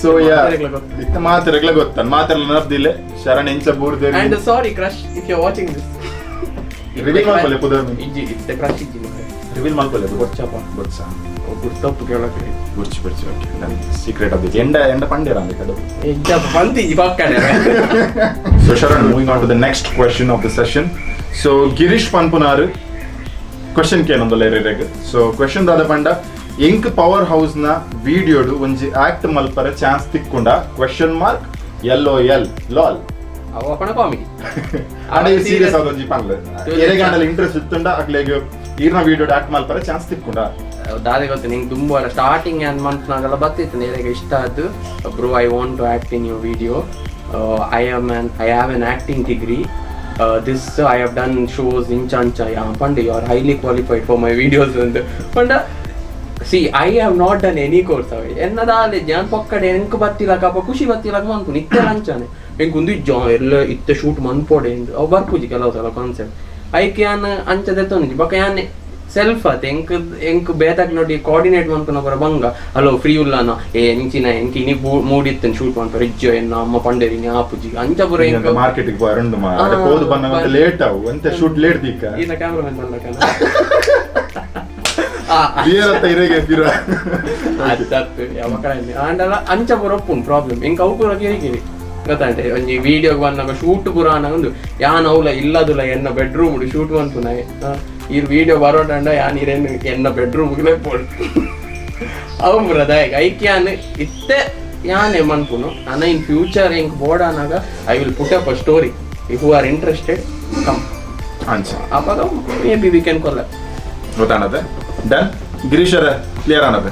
ಸೊ ಯಾ ಮಾತೆರೆಗ್ಲ ಗೊತ್ತು. ಇತ್ತ ಮಾತೆರೆಗ್ಲ ಗೊತ್ತ, ಮಾತೆರ್ಲ ನೆನಪ್ದಿಲ್ಲ ಶರಣ್ ಎಂಚ ಬೂರ್ದೇರಿ. And sorry crush, if you watching this. Reveal ಮಲ್ಪಲೆ ಪುದರ್. ಇಜ್ಜಿ, ಇತ್ತೆ ಕ್ರಶ್ ಇಜ್ಜಿ ಮಾರ್ರೆ. ರಿವೀಲ್ ಮಲ್ಪಲೆ. ಬೊರ್ಚಪ್ಪ. ಬೊರ್ಚ. ಗುರ್ತಪ್ಪು ಕೇಳಕ್ಕೆ. ಬುರ್ಚಿ ಬುರ್ಚಿ. ಓಕೆ, ಸೀಕ್ರೆಟ್ ಅದು. ಎಂಡ ಎಂಡ ಪಂಡೇರ ಅಂದೆ ಕಡು. ಇಜ್ಜಪ್ಪ, ಪಂತಿ ಪಕ್ಕಡೆ. So Sharan, moving on to the next question of the session. So Girish ಪನ್ಪುನಾರು question ಕೇನೊಂದಲ್ಲ ಎರೆಗ್. So question ದಾದ ಪಂಡ, ಎಂಕ್ ಪವರ್ ಹೌಸ್ ನ ವಿಡಿಯೋಡು ಒಂಜಿ ಆಕ್ಟ್ ಮಲ್ಪರೆ chance ತಿಕ್ಕೊಂಡ question mark L O L lol. ಅವು ಅಪಣ ಕಾಮಿಡಿ. ಅಡೆ ಸೀರಿಯಸ್ ಆದ ಒಂಜಿ ಪನ್ಲೆ, ಎರೆಗಾಂಡಲ ಇಂಟ್ರೆಸ್ಟ್ ಇತ್ತುಂಡ ಅಕ್ಲೆಗ್ ಈರ್ನ ವಿಡಿಯೋ ಆಕ್ಟ್ ಮಲ್ಪರೆ ಚಾನ್ಸ್ ತಿಕ್ಕೊಂಡ? ದಾದೆ ಗೊತ್ತು ನಿಂಗೆ, ತುಂಬ ಸ್ಟಾರ್ಟಿಂಗ್ ಏನ್ ಮಂತ್ನಾಗೆಲ್ಲ ಬತ್ತಿತ್ತು ನೇರೆಗೆ ಇಷ್ಟ ಆದ್ದು. "Bro, I want to act in your video. I have an acting degree. This I have done shows," ಇಂಚ ಅಂಚ. ಯಾ ಪಂಡ, "You are highly qualified for my videos" ಅಂತ ಪಂಡ. See, I have not done any course. ಅವೆ ಎನ್ನದಾಲೆ John ಪೊಕ್ಕಡೆ ಎಂಕ್ ಬತ್ತಿಲಕ ಅಪ್ಪ ಖುಷಿ ಬತ್ತಿಲಕ ಮನ್ಪು ನಿತ್ಯ ಲಂಚಾನೆ. ಎಂಕ್ ಒಂದು ಇಜ್ಜ ಎಲ್ಲ ಇತ್ತೆ ಶೂಟ್ ಮನ್ಪೋಡೆ ಇಂದು ಅವು ಬರ್ಪುಜಿ. ಕೆಲವು ಸಲ ಕಾನ್ಸೆಪ್ಟ್ ಐಕ್ ಯಾನ್ ಅಂಚ ದೆತ್ತೊಂದಿಜ್ಜಿ. ಬೊಕ ಯಾನ್ ಸೆಲ್ಫ್ ಆತ ಎಂಕ್ ಎಂಕ್ ಬೇತಾಕ್ ನೋಡಿ ಕೋಆರ್ಡಿನೇಟ್ ಮನ್ಪುನ ಪೂರ ಬಂಗ. ಹಲೋ, ಫ್ರೀ ಉಲ್ಲಾನ? ಏ, ಎಂಚಿನ ಎಂಕ್ ಇನಿ ಮೂಡಿತ್ತನ್ ಶೂಟ್ ಮನ್ಪರ. ಇಜ್ಜೋ, ಎನ್ನ ಅಮ್ಮ ಪಂಡೇರಿ ಇನಿ ಆಪುಜಿ ಅಂಚ ಪೂರ ಎಂಕ್. ಮಾರ್ಕೆಟ್ ಪೋಯರುಂಡು ಮಾ ಅಡೆ ಪೋದು ಬನ್ನ ಮತ್ತೆ ಲೇಟ್ ಅವು ಅಂತೆ ಶೂಟ್ ಲೇಟ್ ದೀಕ. ಈನ ಕ್ಯಾಮ್ರಾಮನ್ ಮಲ್ಲಕನ. ಬಿಯರ್ ಅತ್ತ ಇರೆಗೆ ಪಿರ. ಅತ್ತತ್ತು ಯಾವಾಗ ಆಂಡಲ ಅಂಚ ಪೂರ ಉಪ್ಪುಂಡು ಪ್ರಾಬ್ಲಮ್. ಎಂಕ್ ಅವು ಪೂರ ಕಿರಿ ಕಿರಿ ಗೊತ್ತಂಟೆ. ಒಂಜಿ ವಿಡಿಯೋಗ್ ಬಂದಾಗ ಶೂಟ್ ಪೂರ ಆನಗ ಒಂದು ಯಾನ್ ಅವ್ಲ ಇಲ್ಲದುಲ ಎನ್ನ ಬೆಡ್ರೂಮ್ ಶೂಟ್ ಮನ್ಪುನ. ಈ ವಿಡಿಯೋ ಬರೋಟಂಡ ಯಾನ್ ಇರೇನು ಎನ್ನ ಬೆಡ್ರೂಮ್ ಪೋಡು. ಅವು ಪೂರ ದಾಯಕ್ ಐಕ್ ಯಾನ್ ಇತ್ತೆ ಯಾನೆ ಮನ್ಪುನು. ಅನ ಇನ್ ಫ್ಯೂಚರ್ ಎಂಕ್ board ಆನಾಗ I will put up a story. If you are interested, come. ಅಂಚ. ಅವಾಗ maybe we can collab. ಗೊತ್ತಾಣದೆ. Done ಗಿರೀಶರ, clear ಆನದೆ.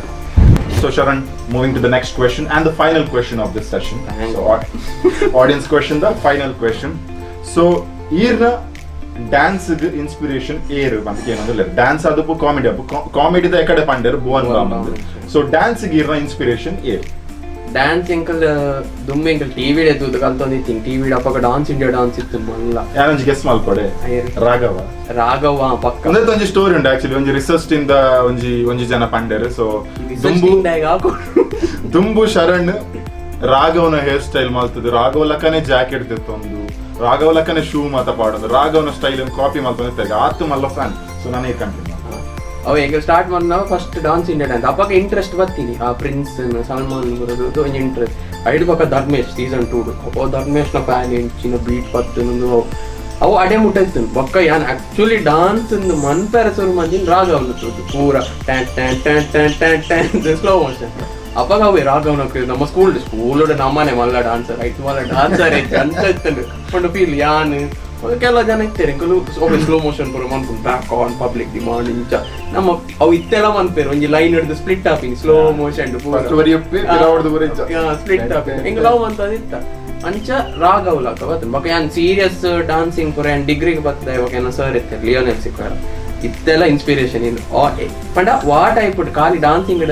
So Sharan, moving to the next question and the final question of this session. Thank so audience question, the final question. So ಈರ್ನ dance inspiration ಏರು ಅಂತ ಏನಂದ್ರೆ, dance ಅದಪ್ಪು comedy ಅಪ್ಪು. ಕಾಮಿಡಿದ ಎಕಡೆ ಪಂಡೇರು Bhuvan Bhuvan balm. Balm. So dance ಈರ್ನ inspiration ಏರು? Dance ಎಂಕಲ್ ದುಮ್ಮೆ ಎಂಕಲ್ ಟಿವಿ ಎತ್ತುದು ಕಲ್ತೊಂದಿತ್ತೀನಿ. ಟಿವಿ ಅಪ್ಪಗ dance India dance ಇತ್ತು ಮಲ್ಲ. ಯಾರೊಂಜಿ ಗೆಸ್ ಮಲ್ಕೊಡೆ. ಏರು? ರಾಘವ. ರಾಘವ ಪಕ್ಕ. ಒಂದೇ ಒಂಜಿ ಸ್ಟೋರಿ ಉಂಟು ಆಕ್ಚುಲಿ. ಒಂಜಿ ರಿಸರ್ಚ್ ಇಂದ ಒಂಜಿ ಒಂಜಿ ಜನ ಪಂಡೇರು. ಸೊ ದುಂಬು ದುಂಬು ಶರಣ್ ರಾಘವನ ಹೇರ್ ಸ್ಟೈಲ್ ಮಲ್ತದು, ರಾಘವ ಲಕ್ಕನೆ ಜಾಕೆಟ್ ತೆತ್ತೊಂದು, ರಾಘವ ಲಕ್ಕನೆ ಶೂ ಮಾತ ಪಾಡೋದು, ರಾಘವನ ಸ್ಟೈಲ್ ಕಾಪಿ ಮಲ್ತೊಂದು ಆತು ಮಲ್ಲ ಫ್ಯಾನ್. ಸೊ ನಾನು ಕಂಟಿನ್ಯೂ. ಅವ ಎಂಕಲ್ ಸ್ಟಾರ್ಟ್ ಮಾಡಿನಾವ first dance India dance. ಅಪ್ಪಗ interest ಬರ್ತೀನಿ. ಆ ಪ್ರಿನ್ಸ್ ಸಲ್ಮಾನ್ ಬರೋದು ಒಂಜಿ ಇಂಟ್ರೆಸ್ಟ್. ಐದು ಪಕ್ಕ ಧರ್ಮೇಶ್ ಸೀಸನ್ 2. ಅಪ್ಪ ಧರ್ಮೇಶ್ನ ಫ್ಯಾನ್. ಎಂಚಿನ ಬೀಟ್ ಪತ್ತು ಅವು ಅಡೆ ಮುಟ್ಟ ಇತ್ತು. ಬೊಕ್ಕ ಯಾನ್ ಆಕ್ಚುಲಿ ಡಾನ್ಸ್ ಮನ್ಪೆರ ಶುರು ಮಂದಿನ ರಾಘವನ ತೂದು ಪೂರ tan tan tan tan tan tan slow motion. ಅಪ್ಪಾಗ ಅವೆ ರಾಘವನ. ನಮ್ಮ ಸ್ಕೂಲ್ ಸ್ಕೂಲ್ ನಮ್ಮನೆ ಮಲ್ಲ ಡಾನ್ಸರ್ ಐಟ್ ಮಲ್ಲ ಡಾನ್ಸರ್ ಅಂತ ಇತ್ತು. ಪಂಡ ಫೀಲ್ ಯಾನ್ ಕೆಲವು ಜನ ಇತ್ತಾರೆ ಎಂಕುಲು ಸ್ಲೋ ಮೋಷನ್ ಪೂರ ಮನ್ಪುಂಡು. Back on public demand ಇಂಚ ನಮ್ಮ ಅವು ಇತ್ತೆಲ್ಲ ಮನ್ಪೇರು. ಒಂಜಿ ಲೈನ್ ಹಿಡಿದು ಸ್ಪ್ಲಿಟ್ ಆಪಿನಿ slow motion. First ಬರಿ ಉಪ್ಪಿ, ಪಿರಾವಡ್ದು ಬರಿ ಇಂಚ. ಸ್ಪ್ಲಿಟ್ ಆಪಿನಿ ಎಂಕ್ ಲವ್ ಅಂತ ಇತ್ತ. ಅಂಚ ರಾಘವ್ ಲಾಕ ಬರ್ತದೆ. ಬೊಕ ಯಾನ್ ಸೀರಿಯಸ್ ಡಾನ್ಸಿಂಗ್ ಪೂರ ಯಾನ್ ಡಿಗ್ರಿಗೆ ಬರ್ತದೆ. ಇವಾಗ ಏನೋ ಸರ್ ಇತ್ತಾರೆ ಲಿಯೋನೆಲ್ ಸಿಕ್ಕಾರ. ಇತ್ತೆಲ್ಲ ಇನ್ಸ್ಪಿರೇಷನ್ ಇನ್ ಪಂಡ what I put ಖಾಲಿ ಡಾನ್ಸಿಂಗ್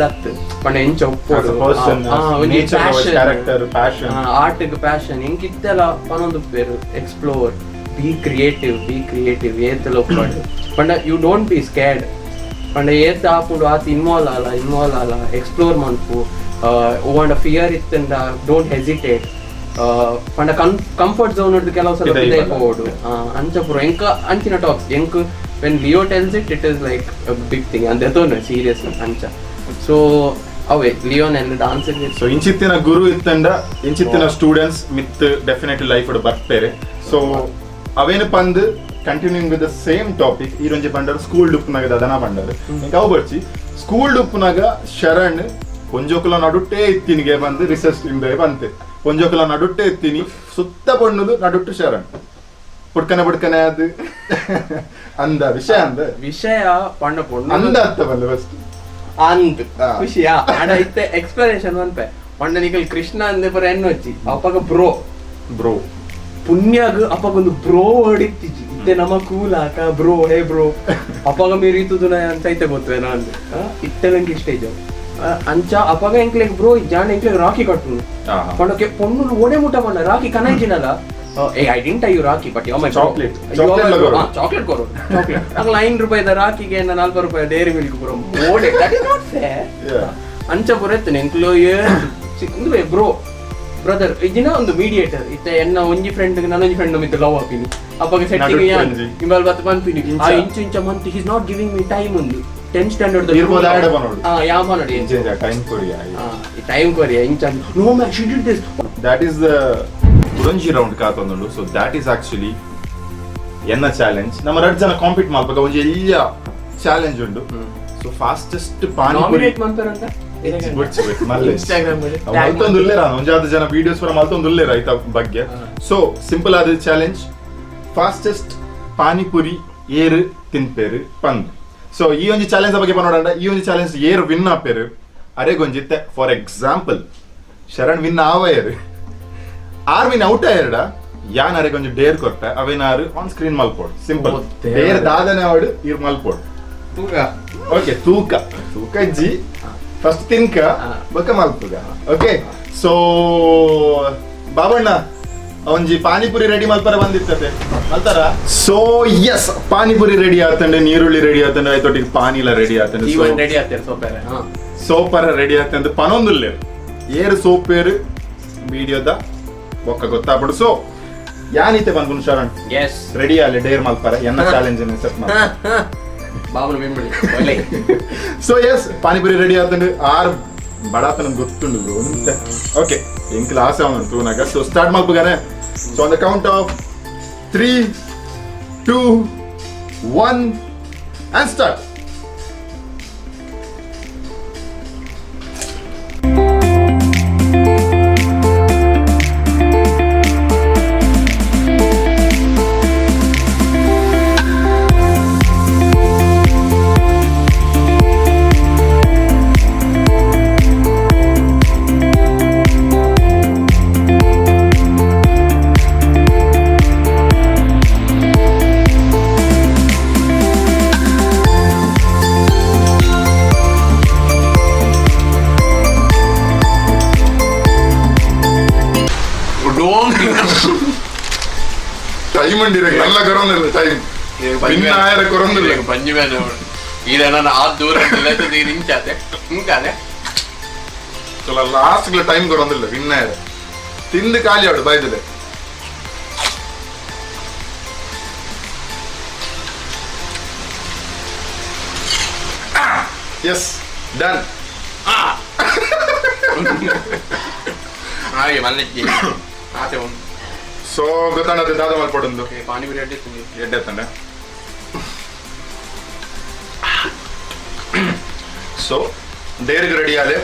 ಅತ್ತು ಪಂಡ ಎಂಚ As a person, as nature, character, passion. ಆರ್ಟ್ಗ್ passion ಎಂಕ್ ಇತ್ತೆಲ್ಲ ಪನೊಂದು ಪೇರು explore, be creative, be creative. ಏತೆಲ್ಲ ಒಪ್ಪಾಡು ಪಂಡ you don't be scared. ಪಂಡ ಏತ್ ಆಪುಂಡು ಆತ್ ಇನ್ವಾಲ್ವ್ ಆಲ, ಇನ್ವಾಲ್ವ್ ಆಲ, ಎಕ್ಸ್ಪ್ಲೋರ್ ಮನ್ಪು. ಓಂಡ ಫಿಯರ್ ಇತ್ತಂಡ don't hesitate. ಪಂಡ ಕಂಫರ್ಟ್ ಝೋನ್ ಹಿಡ್ದು ಕೆಲವು ಸಲ ಪಿದೈ ಪಿದೈ ಬಲ್ಲ. ಪೋಡು. ಅಂಚ ಪೂರ ಎಂಕ ಅಂಚಿನ ಟಾಕ್ಸ್ ಎಂಕ್ when Leo tells it, it is like big thing ಅಂತ ಸೀರಿಯಸ್ ಅಂಚ. ಸೊ ಅವೇ ಲಿಯೋನೆಲ್ ಡಾನ್ಸ್. ಸೊ ಇಂಚಿತ್ತಿನ ಗುರು ಇತ್ತಂಡ ಇಂಚಿತ್ತಿನ ಸ್ಟೂಡೆಂಟ್ಸ್ ಮಿತ್ ಡೆಫಿನೆಟ್ಲಿ ಲೈಫ್ ಬರ್ಪೇರೆ. ಸೊ ಅವೇನು ಪಂದ್ continuing with the same topic, ಈ ರೊಂಜಿ ಪಂಡರ್ ಸ್ಕೂಲ್ ಡುಪ್ಪುನಾಗ ದದನ ಪಂಡರ್. ಎಂಕ್ ಅವು ಬರ್ಚಿ. ಸ್ಕೂಲ್ ಡುಪ್ಪುನಾಗ ಶರಣ್ ಪೊಂಜೋಕುಲ ನಡುಟ್ಟೇ ಇತ್ತಿನಿಗೆ ಬಂದು ರಿಸರ್ಚ್ ಇಂದ ಬಂತೆ. ಪೊಂಜೋಕುಲ ನಡುಟ್ಟೇ ಇತ್ತೀನಿ, ಸುತ್ತ ಪೊಣ್ಣುದು, ನಡುಟ್ಟು ಶರಣ್ ಪುಡ್ಕನೆ ಪುಡ್ಕನೆ. ಅದು ಅಂದ ವಿಷಯ ಅಂದ. ವಿಷಯ ಪಂಡ ಪೊಣ್ಣು ಅಂದ ಅತ್ತ ಬಂದು ಫಸ್ಟ್. ಅಂದ್ ಆ. ಖುಷಿಯಾ ಆಡ ಇತ್ತೆ ಎಕ್ಸ್ಪ್ಲನೇಷನ್ ಮನ್ಪೆ. ಪಂಡ ನಿಕಲ್ ಕೃಷ್ಣ ಅಂದೆ ಪರ ಎನ್ನೊಚ್ಚಿ ಅಪ್ಪಗ ಬ್ರೋ. ಬ್ರೋ. ಪುಣ್ಯಾಗ ಅಪ್ಪಗೊಂದು ಬ್ರೋ ವರ್ಡ್ ಇತ್ತಿಜಿ. ಇತ್ತೆ ನಮ್ಮ ಕೂಲ್ ಆಕ ಬ್ರೋ, ಹೇ ಬ್ರೋ. ಅಪ್ಪಗ ಮೀರಿ ಇತ್ತುದು ಅಂತ ಐತೆ ಗೊತ್ತುವೆ ನಾನು ಇತ್ತೆ ನಂಗೆ ಇಷ್ಟ ಇಜ್ಜ. ಅಂಚ ಅಪ್ಪಗ ಎಂಕ್ಲೆಗ್ ಬ್ರೋ ಜಾಣ ಎಂಕ್ಲೆಗ್ ರಾಖಿ ಕಟ್ಟುನು. ಪಂಡಕ್ಕೆ ಪೊಣ್ಣು ಓಡೆ ಮುಟ್ಟ ಪಂಡ ರಾಖಿ ಕನೈಜಿನಲ್ಲ. ಏ, I didn't I you rakhi, but you my Chocolate. Chocolate ಲ ಕೊರು. ಚಾಕ್ಲೇಟ್ ಕೊರು. ಚಾಕ್ಲೇಟ್ ಅಗ್ಲ 5 ರೂಪಾಯಿದ ರಾಖಿಗೆ 40 ರೂಪಾಯಿ ಡೈರಿ ಮಿಲ್ಕ್ ಪೂರ ಓಡೆ. That is not fair. Yeah. ಅಂಚ ಪೂರ ಎತ್ತನೆ ಎಂಕ್ಲು. ಏ, ಬ್ರೋ Brother ಇಜಿನ ಒಂದು ಮೀಡಿಯೇಟರ್ ಇತ್ತೆ ಎನ್ನ ಒಂಜಿ ಫ್ರೆಂಡ್ ನಾನೊಂಜಿ ಫ್ರೆಂಡ್ ಮಿತ್ತ ಲವ್ ಆಪಿನಿ ಅಪ್ಪಗ ಸೆಟ್ಟಿಂಗ್ ನಡುಟ್ ಯಾನ್ ಒಂಜಿ. ಇಂಬಲ್ ಬತ್ ಪನ್ಪಿನಿ ಇಂಚ. ಆ ಇಂಚ ಇಂಚ month he's not giving me time ಒಂದು 10th standard ಇರ್ಬೋದು ಆಡ ಪನೋಡು. ಆ ಯಾ ಪನೋಡು. ಇಂಚ ಟೈಮ್ ಕೊರಿಯ. ಟೈಮ್ ಕೊರಿಯ ಇಂಚ no man she did this. That is the ಕುಡೊಂಜಿ round ಕಾತೊಂದುಂಡು. So that is actually ಎನ್ನ ಚಾಲೆಂಜ್. ನಮ್ಮ ರಡ್ ಜನ ಕಾಂಪೀಟ್ ಮಲ್ಪಗ ಒಂಜಿ ಎಲ್ಯ ಚಾಲೆಂಜ್ ಉಂಡು. So fastest panipuri. Nominate ಮಾಡ್ತಾರಂತ. ಬಿಡ್ಸಿ ಬಿಡ್ಸಿ, ಮಲ್ಲೆ. ಇನ್ಸ್ಟಾಗ್ರಾಮ್ ಅಲ್ಲಿ ಅವ್ ಮಲ್ತೊಂದು ಉಲ್ಲೇರ ಒಂಜಾದ ಜನ ವಿಡಿಯೋಸ್ ಪೂರ ಮಲ್ತೊಂದು ಉಲ್ಲೇರ ಐತ ಬಗ್ಗೆ. ಸೊ ಸಿಂಪಲ್ ಆದ ಚಾಲೆಂಜ್, ಫಾಸ್ಟೆಸ್ಟ್ ಪಾನಿಪುರಿ ಏರು ತಿನ್ಪೇರು ಪಂದ್. ಸೊ ಈ ಒಂಜಿ ಚಾಲೆಂಜ್ ಬಗ್ಗೆ ಪನೋಡಂಡ, ಈ ಒಂಜಿ ಚಾಲೆಂಜ್ ಏರು ವಿನ್ ಆಪೇರು ಅರೆಗೊಂಜಿತ್ತೆ. For example Sharan win ಆವಯರು, R win out ಆಯರ್ಡ ಯಾನ್ ಅರೆಗೊಂಜಿ ಡೇರ್ ಕೊರ್ಪೆ, ಅವೇನಾರು ಆನ್ ಸ್ಕ್ರೀನ್ ಮಲ್ಪೋಡ್ ಸಿಂಪಲ್. ಓ ದೇವ್ರೆ. ಡೇರ್ ದಾದನೆ ಅವಡು ಇರ್ ಮಲ್ಪೋಡ್. ತೂಕ. ಓಕೆ, ತೂಕ ತೂಕ ಇಜ್ಜಿ, ಫಸ್ಟ್ ತಿನ್ಕ ಬೊಕ್ಕ ಮಲ್ಪುಗ. ಓಕೆ, ಸೊ ಬಾಬಣ್ಣ ಒಂಜಿ ಪಾನಿಪುರಿ ರೆಡಿ ಮಲ್ಪರ ಬಂದಿರ್ತದೆ ಮಲ್ತಾರ. So S, panipuri ready ಆತಂಡೆ, ನೀರುಳ್ಳಿ ರೆಡಿ ಆತಂಡೆ, ಆಯ್ತೊಟ್ಟಿಗೆ ಪಾನಿಲ ರೆಡಿ ಆತಂಡೆ. ಜೀವನ್ ರೆಡಿ ಆಗ್ತಾರೆ ಸೋಪೆರೆ. ಹಾ. ಸೋಪರ ರೆಡಿ ಆತಂದೆ ಪನೊಂದುಲ್ಲೆ ಏರು ಸೋಪೇರು ವಿಡಿಯೋದ ಬೊಕ್ಕ ಗೊತ್ತಾಪಡು. ಸೊ ಯಾನಿತೆ ಬಂದ್ಗುಣ ಶರಣ್. ಎಸ್. ರೆಡಿ ಆಲೆ ಡೇರ್ ಮಲ್ಪರ ಎನ್ನ ಚಾಲೆಂಜ್ ಸೆಟ್ ಮಾಡ. ಬಾಬನ ಬೆಂಬಳಿ ಒಳ್ಳೆ. So S, panipuri ready ಆತಂಡು. R ಬಡಾತನ ಗೊತ್ತುಂಡು ಬ್ರೋ. ಓಕೆ, ಎಂಕ್ಲ ಆಸೆ ಅವನು ತೂನಾಗ. ಸೊ ಸ್ಟಾರ್ಟ್ ಮಲ್ಪುಗಾನೆ. So on the count of 3, 2, 1 and start. Don't time ಉಂಡಿರ നല്ല ಕೊರೊಂದಿಲ್ಲ ಟೈಮ್ ವಿನ್ ಆಯರ ಕೊರೊಂದಿಲ್ಲ. ಪಂಜಿ ಮೇಲೆ ಈಗ ನಾನು ಆ ದೂರ ಇಂಚಾತೆ ಇಂಚಾದೆ. ಲಾಸ್ಟ್ ಟೈಮ್ ಕೊರೊಂದಿಲ್ಲ ವಿನ್ ಆಯರ. ತಿಂದು ಖಾಲಿ ಆಡು ಬಾಯ್ದಿಲ್ಲ. S, done. ಹಾಗೆ ಮಲ್ಲಜ್ಜಿ ಆತೆ ಉಂಟು. ಸೊ ಗೊತ್ತಾಣದ ದಾದ ಮಲ್ಪಡೊಂದು. ಪಾನಿಪುರಿ ಅಡ್ಡಿ ತಿಂದಿ. ಎಡ್ಡೆ ತಂಡ. ಸೊ ಡೇರ್ಗ್ ರೆಡಿ ಆಲೆ.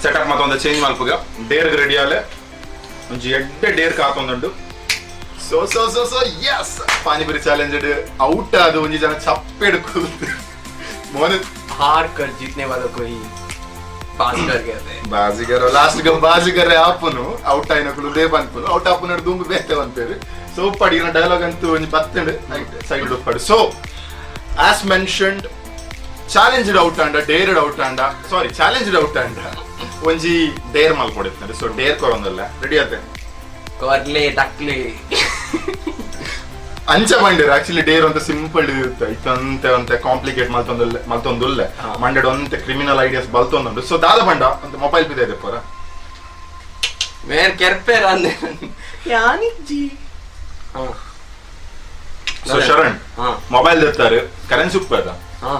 ಸೆಟಪ್ ಮತ್ತೊಂದು ಚೇಂಜ್ ಮಲ್ಪುಗ. ಡೇರ್ಗ್ ರೆಡಿ ಆಲೆ, ಒಂಜಿ ಎಡ್ಡೆ Deere ಕಾತೊಂದುಂಡು. So so so so yes, panipuri challenge out ಅದು ಒಂಜಿ ಜನ ಚಪ್ಪೆಡ್ ಮೋನೆ. हार कर जीतने वालों को ही बाजीगर कहते हैं. ಬಾಜಿಗರ ಲಾಸ್ಟ್ ಗ ಬಾಜಿಗರೇ ಆಪುನು ಔಟ್ ಆಯ್ನಕುಲು they ಪನ್ಪುನು ಔಟ್ ಆಪುನ ದುಂಬು ಬೇತೆ ಪನ್ಪೇರು. ಸೊ ಉಪ್ಪಾಡಿ ಇನ್ನ ಡೈಲಾಗ್ ಅಂತೂ ಒಂಜಿ ಬತ್ತಂಡು side ಉಪ್ಪಾಡು. So as mentioned, challenge out ಆಂಡ ಡೇರ್ಡ್ ಔಟ್ ಆಂಡ, ಸಾರಿ, ಚಾಲೆಂಜ್ ಔಟ್ ಆಂಡ ಒಂಜಿ ಡೇರ್ ಮಲ್ಕೊಡಿರ್ತಾರೆ. ಸೊ ಡೇರ್ ಕೊರೊಂದಲ್ಲ, ರೆಡಿ ಆತೆ? ಕೊರ್ಲೆ ದಕ್ಲೆ. ಅಂಚ ಮಂಡೇರು ಆಕ್ಚುಲಿ ಡೇರ್ ಅಂತ ಸಿಂಪಲ್ ಇರುತ್ತೆ, ಇತ್ತಂತೆ ಅಂತೆ ಕಾಂಪ್ಲಿಕೇಟ್ ಮಲ್ತೊಂದುಲ್ಲೆ ಮಲ್ತೊಂದುಲ್ಲೆ. ಮಂಡೆಡ್ ಒಂತೆ ಕ್ರಿಮಿನಲ್ ಐಡಿಯಾಸ್ ಬಲ್ತೊಂದುಂಡು. ಸೊ ದಾದ ಬಂಡ ಅಂತ ಮೊಬೈಲ್ ಬಿದ್ದೆ ಇದೆ ಪೂರ. ಮೇರ್ ಕೆರ್ಪೇರ ಅಂದೆ ಯಾನಿಜ್ಜಿ. ಹಾ. ಸೊ ಶರಣ್, ಮೊಬೈಲ್ ದೆತ್ತಾರೆ, ಕರೆನ್ಸಿ ಉಪ್ಪದ. ಹಾ.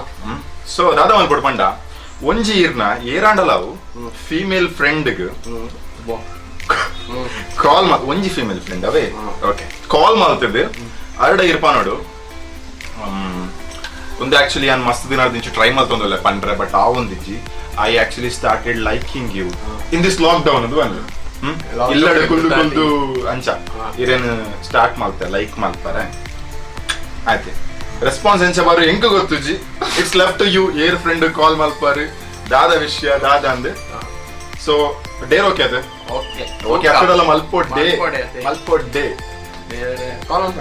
ಸೊ ದಾದ ಮಲ್ಪೊಡು ಪಂಡ, ಒಂಜಿ ಈರ್ನ ಏರಾಂಡಲಾವು ಫೀಮೇಲ್ ಫ್ರೆಂಡ್ಗ್ ಕಾಲ್ ಮಾ ಒಂಜಿ ಫೀಮೇಲ್ ಫ್ರೆಂಡ್ ಅವೇ. ಓಕೆ, ಕಾಲ್ ಮಲ್ತಿದ್ದು ಅರಡ ಇರ್ಪ ನೋಡು. ಒಂದು ಆಕ್ಚುಲಿ ನಾನು ಮಸ್ತ್ ದಿನ ದಿಂಚು ಟ್ರೈ ಮಲ್ತೊಂದಲ್ಲ ಪಂಡ್ರೆ, ಬಟ್ ಆ ಒಂದಿಜ್ಜಿ I actually started liking you in this lockdown ಅದು ಬಂದು ಇಲ್ಲಡೆ ಕುಲ್ದು ಕುಲ್ದು ಅಂಚ ಇರೇನು ಸ್ಟಾರ್ಟ್ ಮಾಡ್ತಾರೆ ಲೈಕ್ ಮಾಡ್ತಾರೆ ಆಯ್ತು. ರೆಸ್ಪಾನ್ಸ್ ಎಂಚ ಬಾರು ಎಂಕ ಗೊತ್ತುಜಿ. It's left to you. Air friend call ಮಲ್ಪಾರು ದಾದ ವಿಷಯ ದಾದ ಅಂದ್. So Deere okay ಅದೇ? ಓಕೆ. ಓಕೆ, ಅಕ್ಕಡೆಲ್ಲ ಮಲ್ಪೋಡ್ ಡೇ. ಮಲ್ಪೋಡೆ ಅದೇ. ಮಲ್ಪೋಡ್ ಡೇ. ಕಾಲ್ ಅಂತ.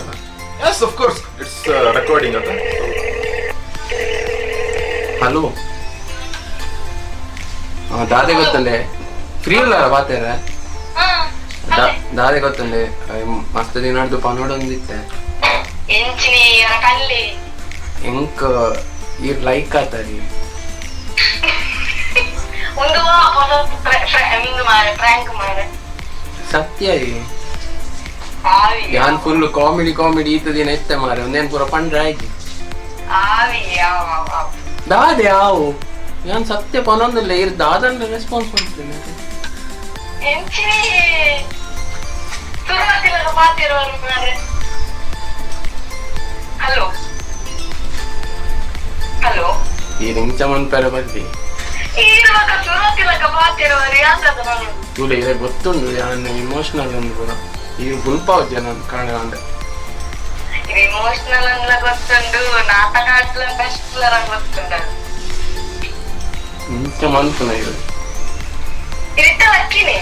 Yes, of course, it's recording ಅದ. ಹಲೋ, ದಾದೆ ಗೊತ್ತಂಡೆ ಫ್ರೀ ಇಲ್ಲ ಬಾತೇರ. ದಾದೆ ಗೊತ್ತಂಡೆ ಮಸ್ತ್ ದಿನಾಡ್ದು ಪನೋಡೊಂದಿತ್ತೆ. ಎಂಚಿನಿ ಕಲ್ಲಿ. ಎಂಕ್ ಈರ್ ಲೈಕ್ ಆತಾರಿ. ಒಂದು ಒಂದು ಮಾರೆ ಪ್ರ್ಯಾಂಕ್ ಮಾರೆ. ಸತ್ಯ ಯಾನ್ full comedy comedy ಈತ ದಿನ ಎತ್ತೆ ಮಾರೆ ಒಂದೇನ್ ಪೂರ ಪಂಡ್ರೆ ಆಯ್ತು ದಾದೆ ಆವು ಯಾನ್ ಸತ್ಯ ಪನೊಂದಿಲ್ಲ ಇರ್ ದಾದನ್ ರೆಸ್ಪಾನ್ಸ್ ಮಾಡ್ತೇನೆ. ಹಲೋ ಹಲೋ ಈ ಇಂಚ ಮನ್ಪೆರೆ ಬಲ್ಲಿ ತುಲೆ ಇರೆ ಗೊತ್ತುಂಡು ಯಾನ್ ಇಮೋಷನಲ್ ಒಂದು ಪೂರ ಈ ಗುಲ್ಪಾವ್ ಜನ ಕಾರಣ ಅಂದ್ರೆ ಇಮೋಷನಲ್ ಅನ್ಲ ಗೊತ್ತುಂಡು, ನಾಟಕ ಆಡ್ಲ ಬೆಸ್ಟ್ ಗೊತ್ತುಂಡು. ಇಂಚ ಮನ್ಪುನ ಇರು ಇರಿತ ಲಕ್ಕಿನಿ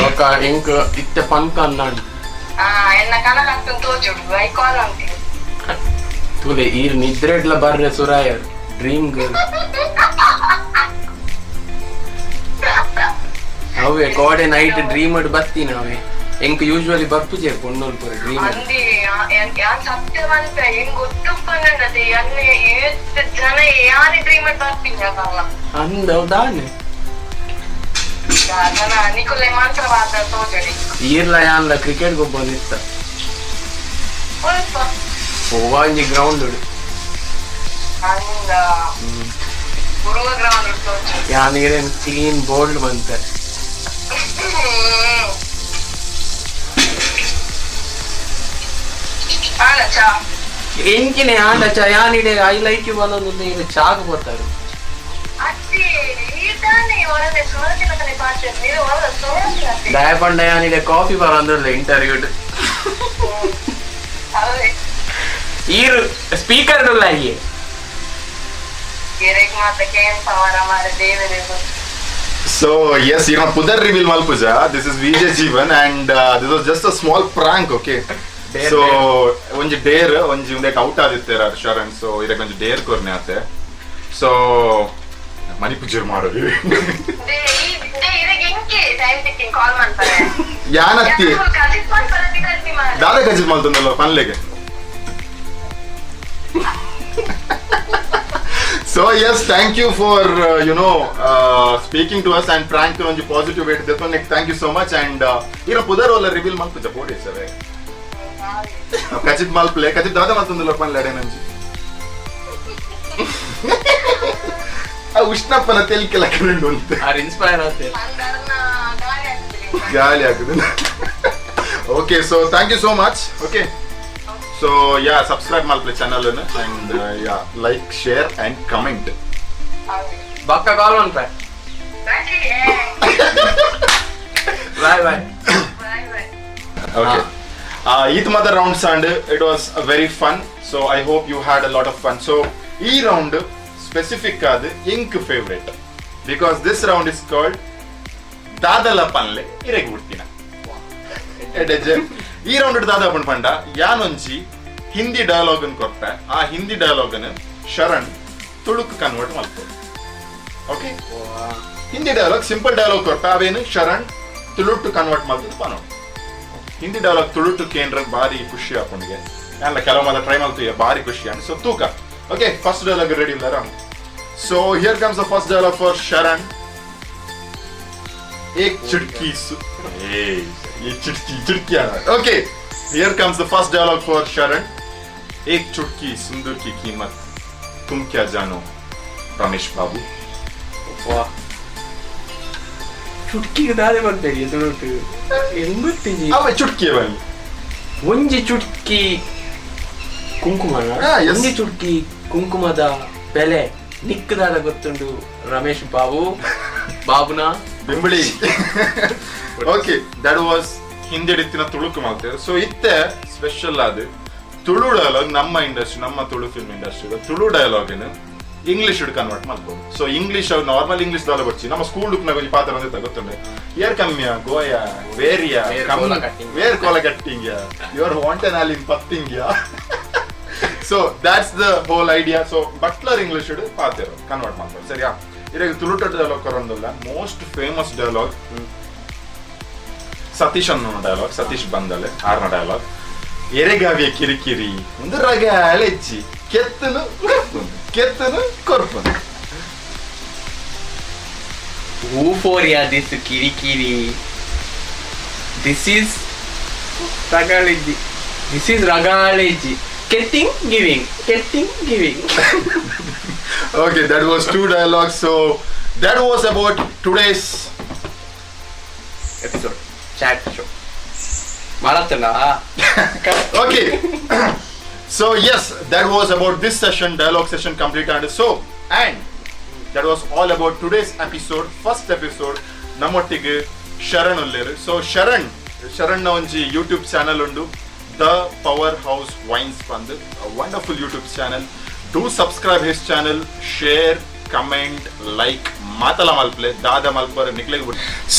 ಬೊಕ್ಕ ಎಂಕ್ ಇತ್ತೆ ಪಂಕ ಅನ್ನಾಂಡ್. ಆ ಎನ್ನ ಕನಕತ್ತುನ್ ತೋಜುಡು I call ಅಂತೀನಿ. ತುಲೆ ಈರ್ ನಿದ್ರೆಡ್ಲ ಬರ್ರೆ ಸುರಾಯರ್ ಡ್ರೀಮ್ ಗರ್ಲ್ ಅವೇ ಕೋಡೆ ನೈಟ್ ಡ್ರೀಮ್ ಬತ್ತೀನಿ ಅವೇ ಎಂಕ್ ಯೂಶುವಲಿ ಬರ್ಪುಜೆ ಪೊಣ್ಣುಲ್ ಪೂರ ಡ್ರೀಮ್. ಅಂದಿ ಯಾನ್ ಸತ್ಯ ಮನ್ಪೆ ಹೆಂಗ್ ಗೊತ್ತುಪ್ಪಂಡದೆ ಅನ್ನೆ ಏತ್ ಜನ ಯಾನೆ ಡ್ರೀಮ್ ಬರ್ತೀನಿ ಅದಲ್ಲ. ಅಂದವ್ ದಾನೆ ಜನ ನಿಕುಲೆ ಮಾತ್ರ ಮಾತ್ರ ತೋಜಡಿ. ಈರ್ಲ ಯಾನ್ಲ ಕ್ರಿಕೆಟ್ ಗೊಬ್ಬೊಂದಿತ್ತ. ಸ್ವಲ್ಪ ಒಂಜಿ ಗ್ರೌಂಡ್ ಅಂದ ಗುರುವ ಗ್ರೌಂಡ್ ತೋಜು. ಯಾನ್ ಇರೇನ್ ಕ್ಲೀನ್ ಬೋಲ್ಡ್ ಬಂತೆ. ಆಲ ಚಾ ಎಂಕಿನೆ ಆಂಡ ಚಾ ಯಾನ್ ಇಡೆ I like you ಬಂದೊಂದು ಇದು ಚಾಕ್ ಬೋತಾರೆ. ಅತ್ತಿ ಈ ತಾನೇ ಹೊರಗೆ ಸುರತಿನ ಕಡೆ ಪಾತ್ರ ನೀರು ಹೊರಗೆ ಸುರತಿನ. ದಯಪಂಡ ಯಾನ್ ಇಡೆ ಕಾಫಿ ಬರೋಂದಿಲ್ಲ ಇಂಟರ್ವ್ಯೂ. ಅವೇ ಈರು ಸ್ಪೀಕರ್ ಆಗಿ ಗಿರೆಗ್ ಮಾತಕ್ಕೆ ಏನ್ ಪವರ ಮಾರೆ ದೇವರೇ ಗೊತ್ತು. ಸೊ ಎಸ್ ಇನ್ನ ಪುದರ್ reveal ಮಲ್ಪುಜ. This is Vijay Jeevan and this was just a small prank, okay? Dare, so ಒಂಜಿ ಡೇರ್ ಒಂಜಿ ಉಂದೆಟ್ ಔಟ್ ಆದಿತ್ತೇರ ಶರಣ್. ಸೊ ಇದಕ್ಕೆ ಒಂಜಿ ಡೇರ್ ಕೊರ್ನೆ ಆತೆ. ಸೊ ಮನಿ ಪೂಜೆ ಮಾಡೋದು they ಈ they ಇರೆಗ್ ಎಂಕೆ ಟೈಮ್ ಸಿಕ್ಕಿನ್ ಕಾಲ್ ಮಾಡ್ತಾರೆ. ಯಾನತ್ತಿ ಕಜಿತ್ ಮಾಡ್ತಾರೆ ತಿಕಲ್ತಿ ಮಾರೆ. ದಾದ ಕಜಿತ್ ಮಲ್ತಂದಲ್ಲ ಪನ್ಲೆಗೆ. So yes, thank you for speaking to us and prank ಒಂಜಿ ಪಾಸಿಟಿವ್ ವೇಟ್ ದೆತ್ತೊಂದು thank you so much. And ಇರ ಪುದರ್ ಒಲ್ಲ ರಿವೀಲ್ ಮಲ್ಪುಜ ಬೋಡಿ ಸವೆ ಕಚಿತ್ ಮಲ್ಪ್ಲೆ ಕಚಿತ್ ದಾದ ಮಲ್ತಂದಲ್ಲ ಪನ್ಲೆ ಅಡೇನಂಜಿ ಆ ಉಷ್ಣಪ್ಪನ ತೆಲಿಕೆಲ್ಲ ಕರೆಂಡು ಅಂತ ಆರ್ ಇನ್ಸ್ಪೈರ್ ಆತೆ. ಅಂದರ್ನ ಗಾಳಿ ಆಗ್ತದೆ. ಗಾಳಿ ಆಗುದು. Okay, so thank you so much. Okay, so yeah, subscribe ಮಲ್ಪ್ಲೆ channel and yeah, like, share and comment. ಹೌದು. ಬಕ್ಕ ಕಾಲ್ ಮನ್ಪೆ. Thank you. Bye bye. Bye bye. Okay, ಈತ್ ಮಾತ rounds and it was very fun. So I hope you had a lot of fun. So ಈ round specific ಆದ ink favourite because this round is called ದಾದಲ ಪನ್ಲೆ ಇರೆಗ್ ಬಿಡ್ತೀನ ಎಡೆಜೆ. ಈ round ದಾದ ಪಂಡ ಪಂಡ ಯಾನೊಂಜಿ Hindi dialogue ಅನ್ನು ಕೊರ್ಪೆ, ಆ ಹಿಂದಿ ಡೈಲಾಗ್ ಅನ್ನು ಶರಣ್ ತುಳುಕ್ ಕನ್ವರ್ಟ್ ಮಲ್ಪೊ. Okay, Hindi dialogue simple dialogue ಕೊರ್ಪೆ, ಅವೇನು ಶರಣ್ ತುಳುಟು ಕನ್ವರ್ಟ್ ಮಲ್ತದ್ದು ಪನೋ. ಹಿಂದಿ ಡೈಲಾಗ್ ತುಳುಟು ಕೇಂದ್ರ ಬಾರಿ ಖುಷಿ ಆಪುಂಡಿಗೆ ಯಾನ್ಲ ಕೆಲವು ಮಾತ ಟ್ರೈ ಮಲ್ತು ಬಾರಿ ಖುಷಿ ಅಂಡ್ ಸೊ ತೂಕ. Okay, first dialogue ready ಇಲ್ಲಾರ? So here comes the first dialogue for Sharan. ಏಕ್ ಚುಟ್ಕಿ ಸು ಏ ಈ Chutki Chutki. Okay, here comes the first dialogue for Sharan. एक चुटकी सिंदूर की कीमत तुम क्या जानो रमेश बाबू. ಚುಟ್ಕಿ ದಾದೆ ಬರ್ತೇವೆ ತುಳುಟು ಎಂಬತ್ತಿಜಿ. ಅವ ಚುಟ್ಕಿ ಬನ್ನಿ. ಒಂಜಿ ಚುಟ್ಕಿ ಕುಂಕುಮ. Ah, yes. ಒಂಜಿ ಚುಟ್ಕಿ ಕುಂಕುಮದ ಬೆಲೆ ನಿಕ್ಕದಾದ ಗೊತ್ತುಂಡು Ramesh Babu ಬಾಬುನ. ಬಿಂಬಳಿ. Okay, that was ಹಿಂದೆಡಿತ್ತಿನ Tuluku ಮಾಡ್ತೇವೆ. ಸೊ ಇತ್ತೆ ಸ್ಪೆಷಲ್ ಅದು ತುಳು ಡೈಲಾಗ್ ನಮ್ಮ ಇಂಡಸ್ಟ್ರಿ, ನಮ್ಮ Tulu film industry Tulu dialogue English convert ಮಾಡ್ಬೋದು. ಸೊ ಇಂಗ್ಲಿಷ್ ಅವು normal English dialogue వచ్చి ನಮ್ಮ ಸ್ಕೂಲ್ ಡುಕ್ನಾಗ ಒಂಜಿ ಪಾತ್ರ ಒಂದಿತ್ತ ಗೊತ್ತುಂಡೆ ಏರ್ ಕಮ್ಮಿಯ ಗೋಯಾ ವೇರಿಯ Where come Kola cutting. Wear Kola cutting your ವಾಂಟೆನ್ ಅಲ್ಲಿ ಪತ್ತಿಂಗ್. So that's the whole idea. So Butler English ಪಾತೆರ್ convert ಮಾಡ್ತಾರೆ ಸರಿಯಾ? ಇವಾಗ ತುಳುಟ ಡೈಲಾಗ್ ಕೊರೊಂದಲ್ಲ most famous dialogue Satish ಅನ್ನೋ ಡೈಲಾಗ್, ಸತೀಶ್ ಬಂದಲೆ ಆರ್ನ ಡೈಲಾಗ್ ಎರೆಗಾವಿಯ ಕಿರಿಕಿರಿ ಒಂದು ರಗಾಲೆಜ್ಜಿ ಕೆತ್ತನು ಕೊರ್ಪುನು ಕೆತ್ತನು ಕೊರ್ಪುನು. ಊಫೋರಿಯಾ this ಕಿರಿಕಿರಿ. This is ರಗಾಳಿಜಿ, this is ರಗಾಳಿಜಿ. Getting giving, getting giving. Okay, that was two dialogues. So that was about today's episode, chat show ಮರತ್ತಲ್ಲ. Okay, so yes, that was about this session. Dialogue session complete. And so, and that was all about today's episode, first episode. ನಮ್ಮೊಟ್ಟಿಗೆ ಶರಣ್ ಉಲ್ಲೇರು. ಸೊ ಶರಣ್, ಶರಣ್ನ ಒಂಜಿ YouTube channel ಉಂಡು, the power house wines ಪಂದ್. Wonderful YouTube channel. Do subscribe his channel, share, comment, like ಮಾತಲ ಮಲ್ಪ್ಲೆ. ದಾದ ಮಲ್ಪರ ನಿಕ್ಲೆಗ್.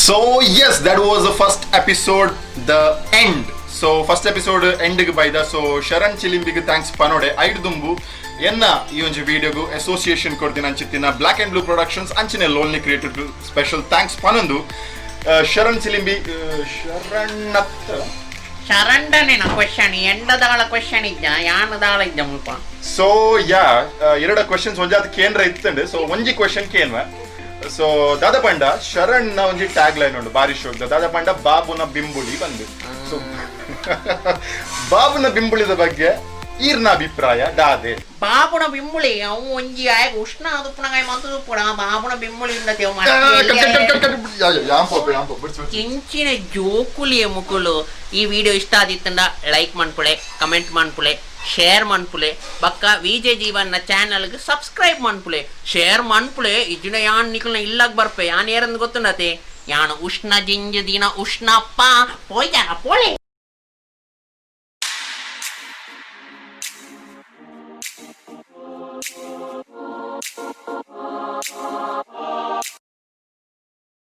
So yes, that was the first episode, the end. So first episode end ಬೈದ. ಸೊ Sharan ಚಿಲಿಂಬಿಗೆ thanks ಪನೋಡೆ. ಐಡ್ ದುಂಬು ಎನ್ನ ಈ ಒಂಜಿ ವಿಡಿಯೋಗು ಅಸೋಸಿಯೇಷನ್ ಕೊಡ್ದಿನ ಅಂಚಿತ್ತಿನ ಬ್ಲಾಕ್ ಅಂಡ್ ಬ್ಲೂ ಪ್ರೊಡಕ್ಷನ್ಸ್ ಅಂಚಿನ ಲೋನ್ಲಿ ಕ್ರಿಯೇಟರ್ ಸ್ಪೆಷಲ್ thanks ಪನೊಂದು, ಶರಣ್ ಚಿಲಿಂಬಿ, ಶರಣತ್ತ. ಶರಂಡನೇನ ಕ್ವಶನ್ ಎಂಡದಾಳ ಕ್ವಶನ್ ಇಜ್ಜ ಯಾನದಾಳ ಇಜ್ಜ ಮುಲ್ಪ. ಸೊ ಯಾ, ಎರಡು ಕ್ವಶನ್ಸ್ ಒಂಜಾತ್ ಕೇಂದ್ರ ಇತ್ತಂಡು. ಸೊ ಒಂಜಿ ಕ್ವಶನ್ ಕೇನ್ವ. ಸೊ ದಾದ ಪಂಡ, ಶರಣ್ ನ ಒಂಜಿ ಟ್ಯಾಗ್ ಲೈನ್ ಉಂಡು ಬಾರಿ ಶೋಕ್. ದಾದ ಪಂಡ, ಬಾಬುನ ಬಿಂಬುಳಿ ಬಂದು. ಸೊ ಬಾಬುನ ಬಿಂಬುಳಿದ ಬಗ್ಗೆ ಈರ್ನ ಅಭಿಪ್ರಾಯ ದಾದೆ? ಬಾಬುನ ಬಿಂಬುಳಿ ಅವು ಒಂಜಿ ಆಯ್ ಉಷ್ಣ ಅದು ಮಂತು ಪುಡ ಬಾಬುನ ಬಿಂಬುಳಿ ಇಂದ. ಚಿಂಚಿನ ಜೋಕುಲಿಯ ಮುಕುಲು, ಈ ವಿಡಿಯೋ ಇಷ್ಟ ಆದಿತ್ತಂಡ ಲೈಕ್ ಮನ್ಪುಳೆ, ಕಮೆಂಟ್ ಮನ್ಪುಳೆ, ಶೇರ್ ಮನ್ಪುಲೆ. ಬಕ್ಕ ವಿಜೆ ಜೀವನ್ನ ಚಾನಲ್ಗೆ ಸಬ್ಸ್ಕ್ರೈಬ್ ಮನ್ಪುಲೆ, ಶೇರ್ ಮನ್ಪುಲೆ. ಇಜ್ಜಿನ ಯಾನ್ ನಿಕಲ್ನ ಇಲ್ಲಾಗ ಬರ್ಪೆ. ಯಾನ್ ಏರಂದ್ ಗೊತ್ತುಂಡತೆ? ಯಾನ್ ಉಷ್ಣ ಜಿಂಜ ದಿನ ಉಷ್ಣಪ್ಪ ಪೋಯ್ದಾರ ಪೋಳೆ.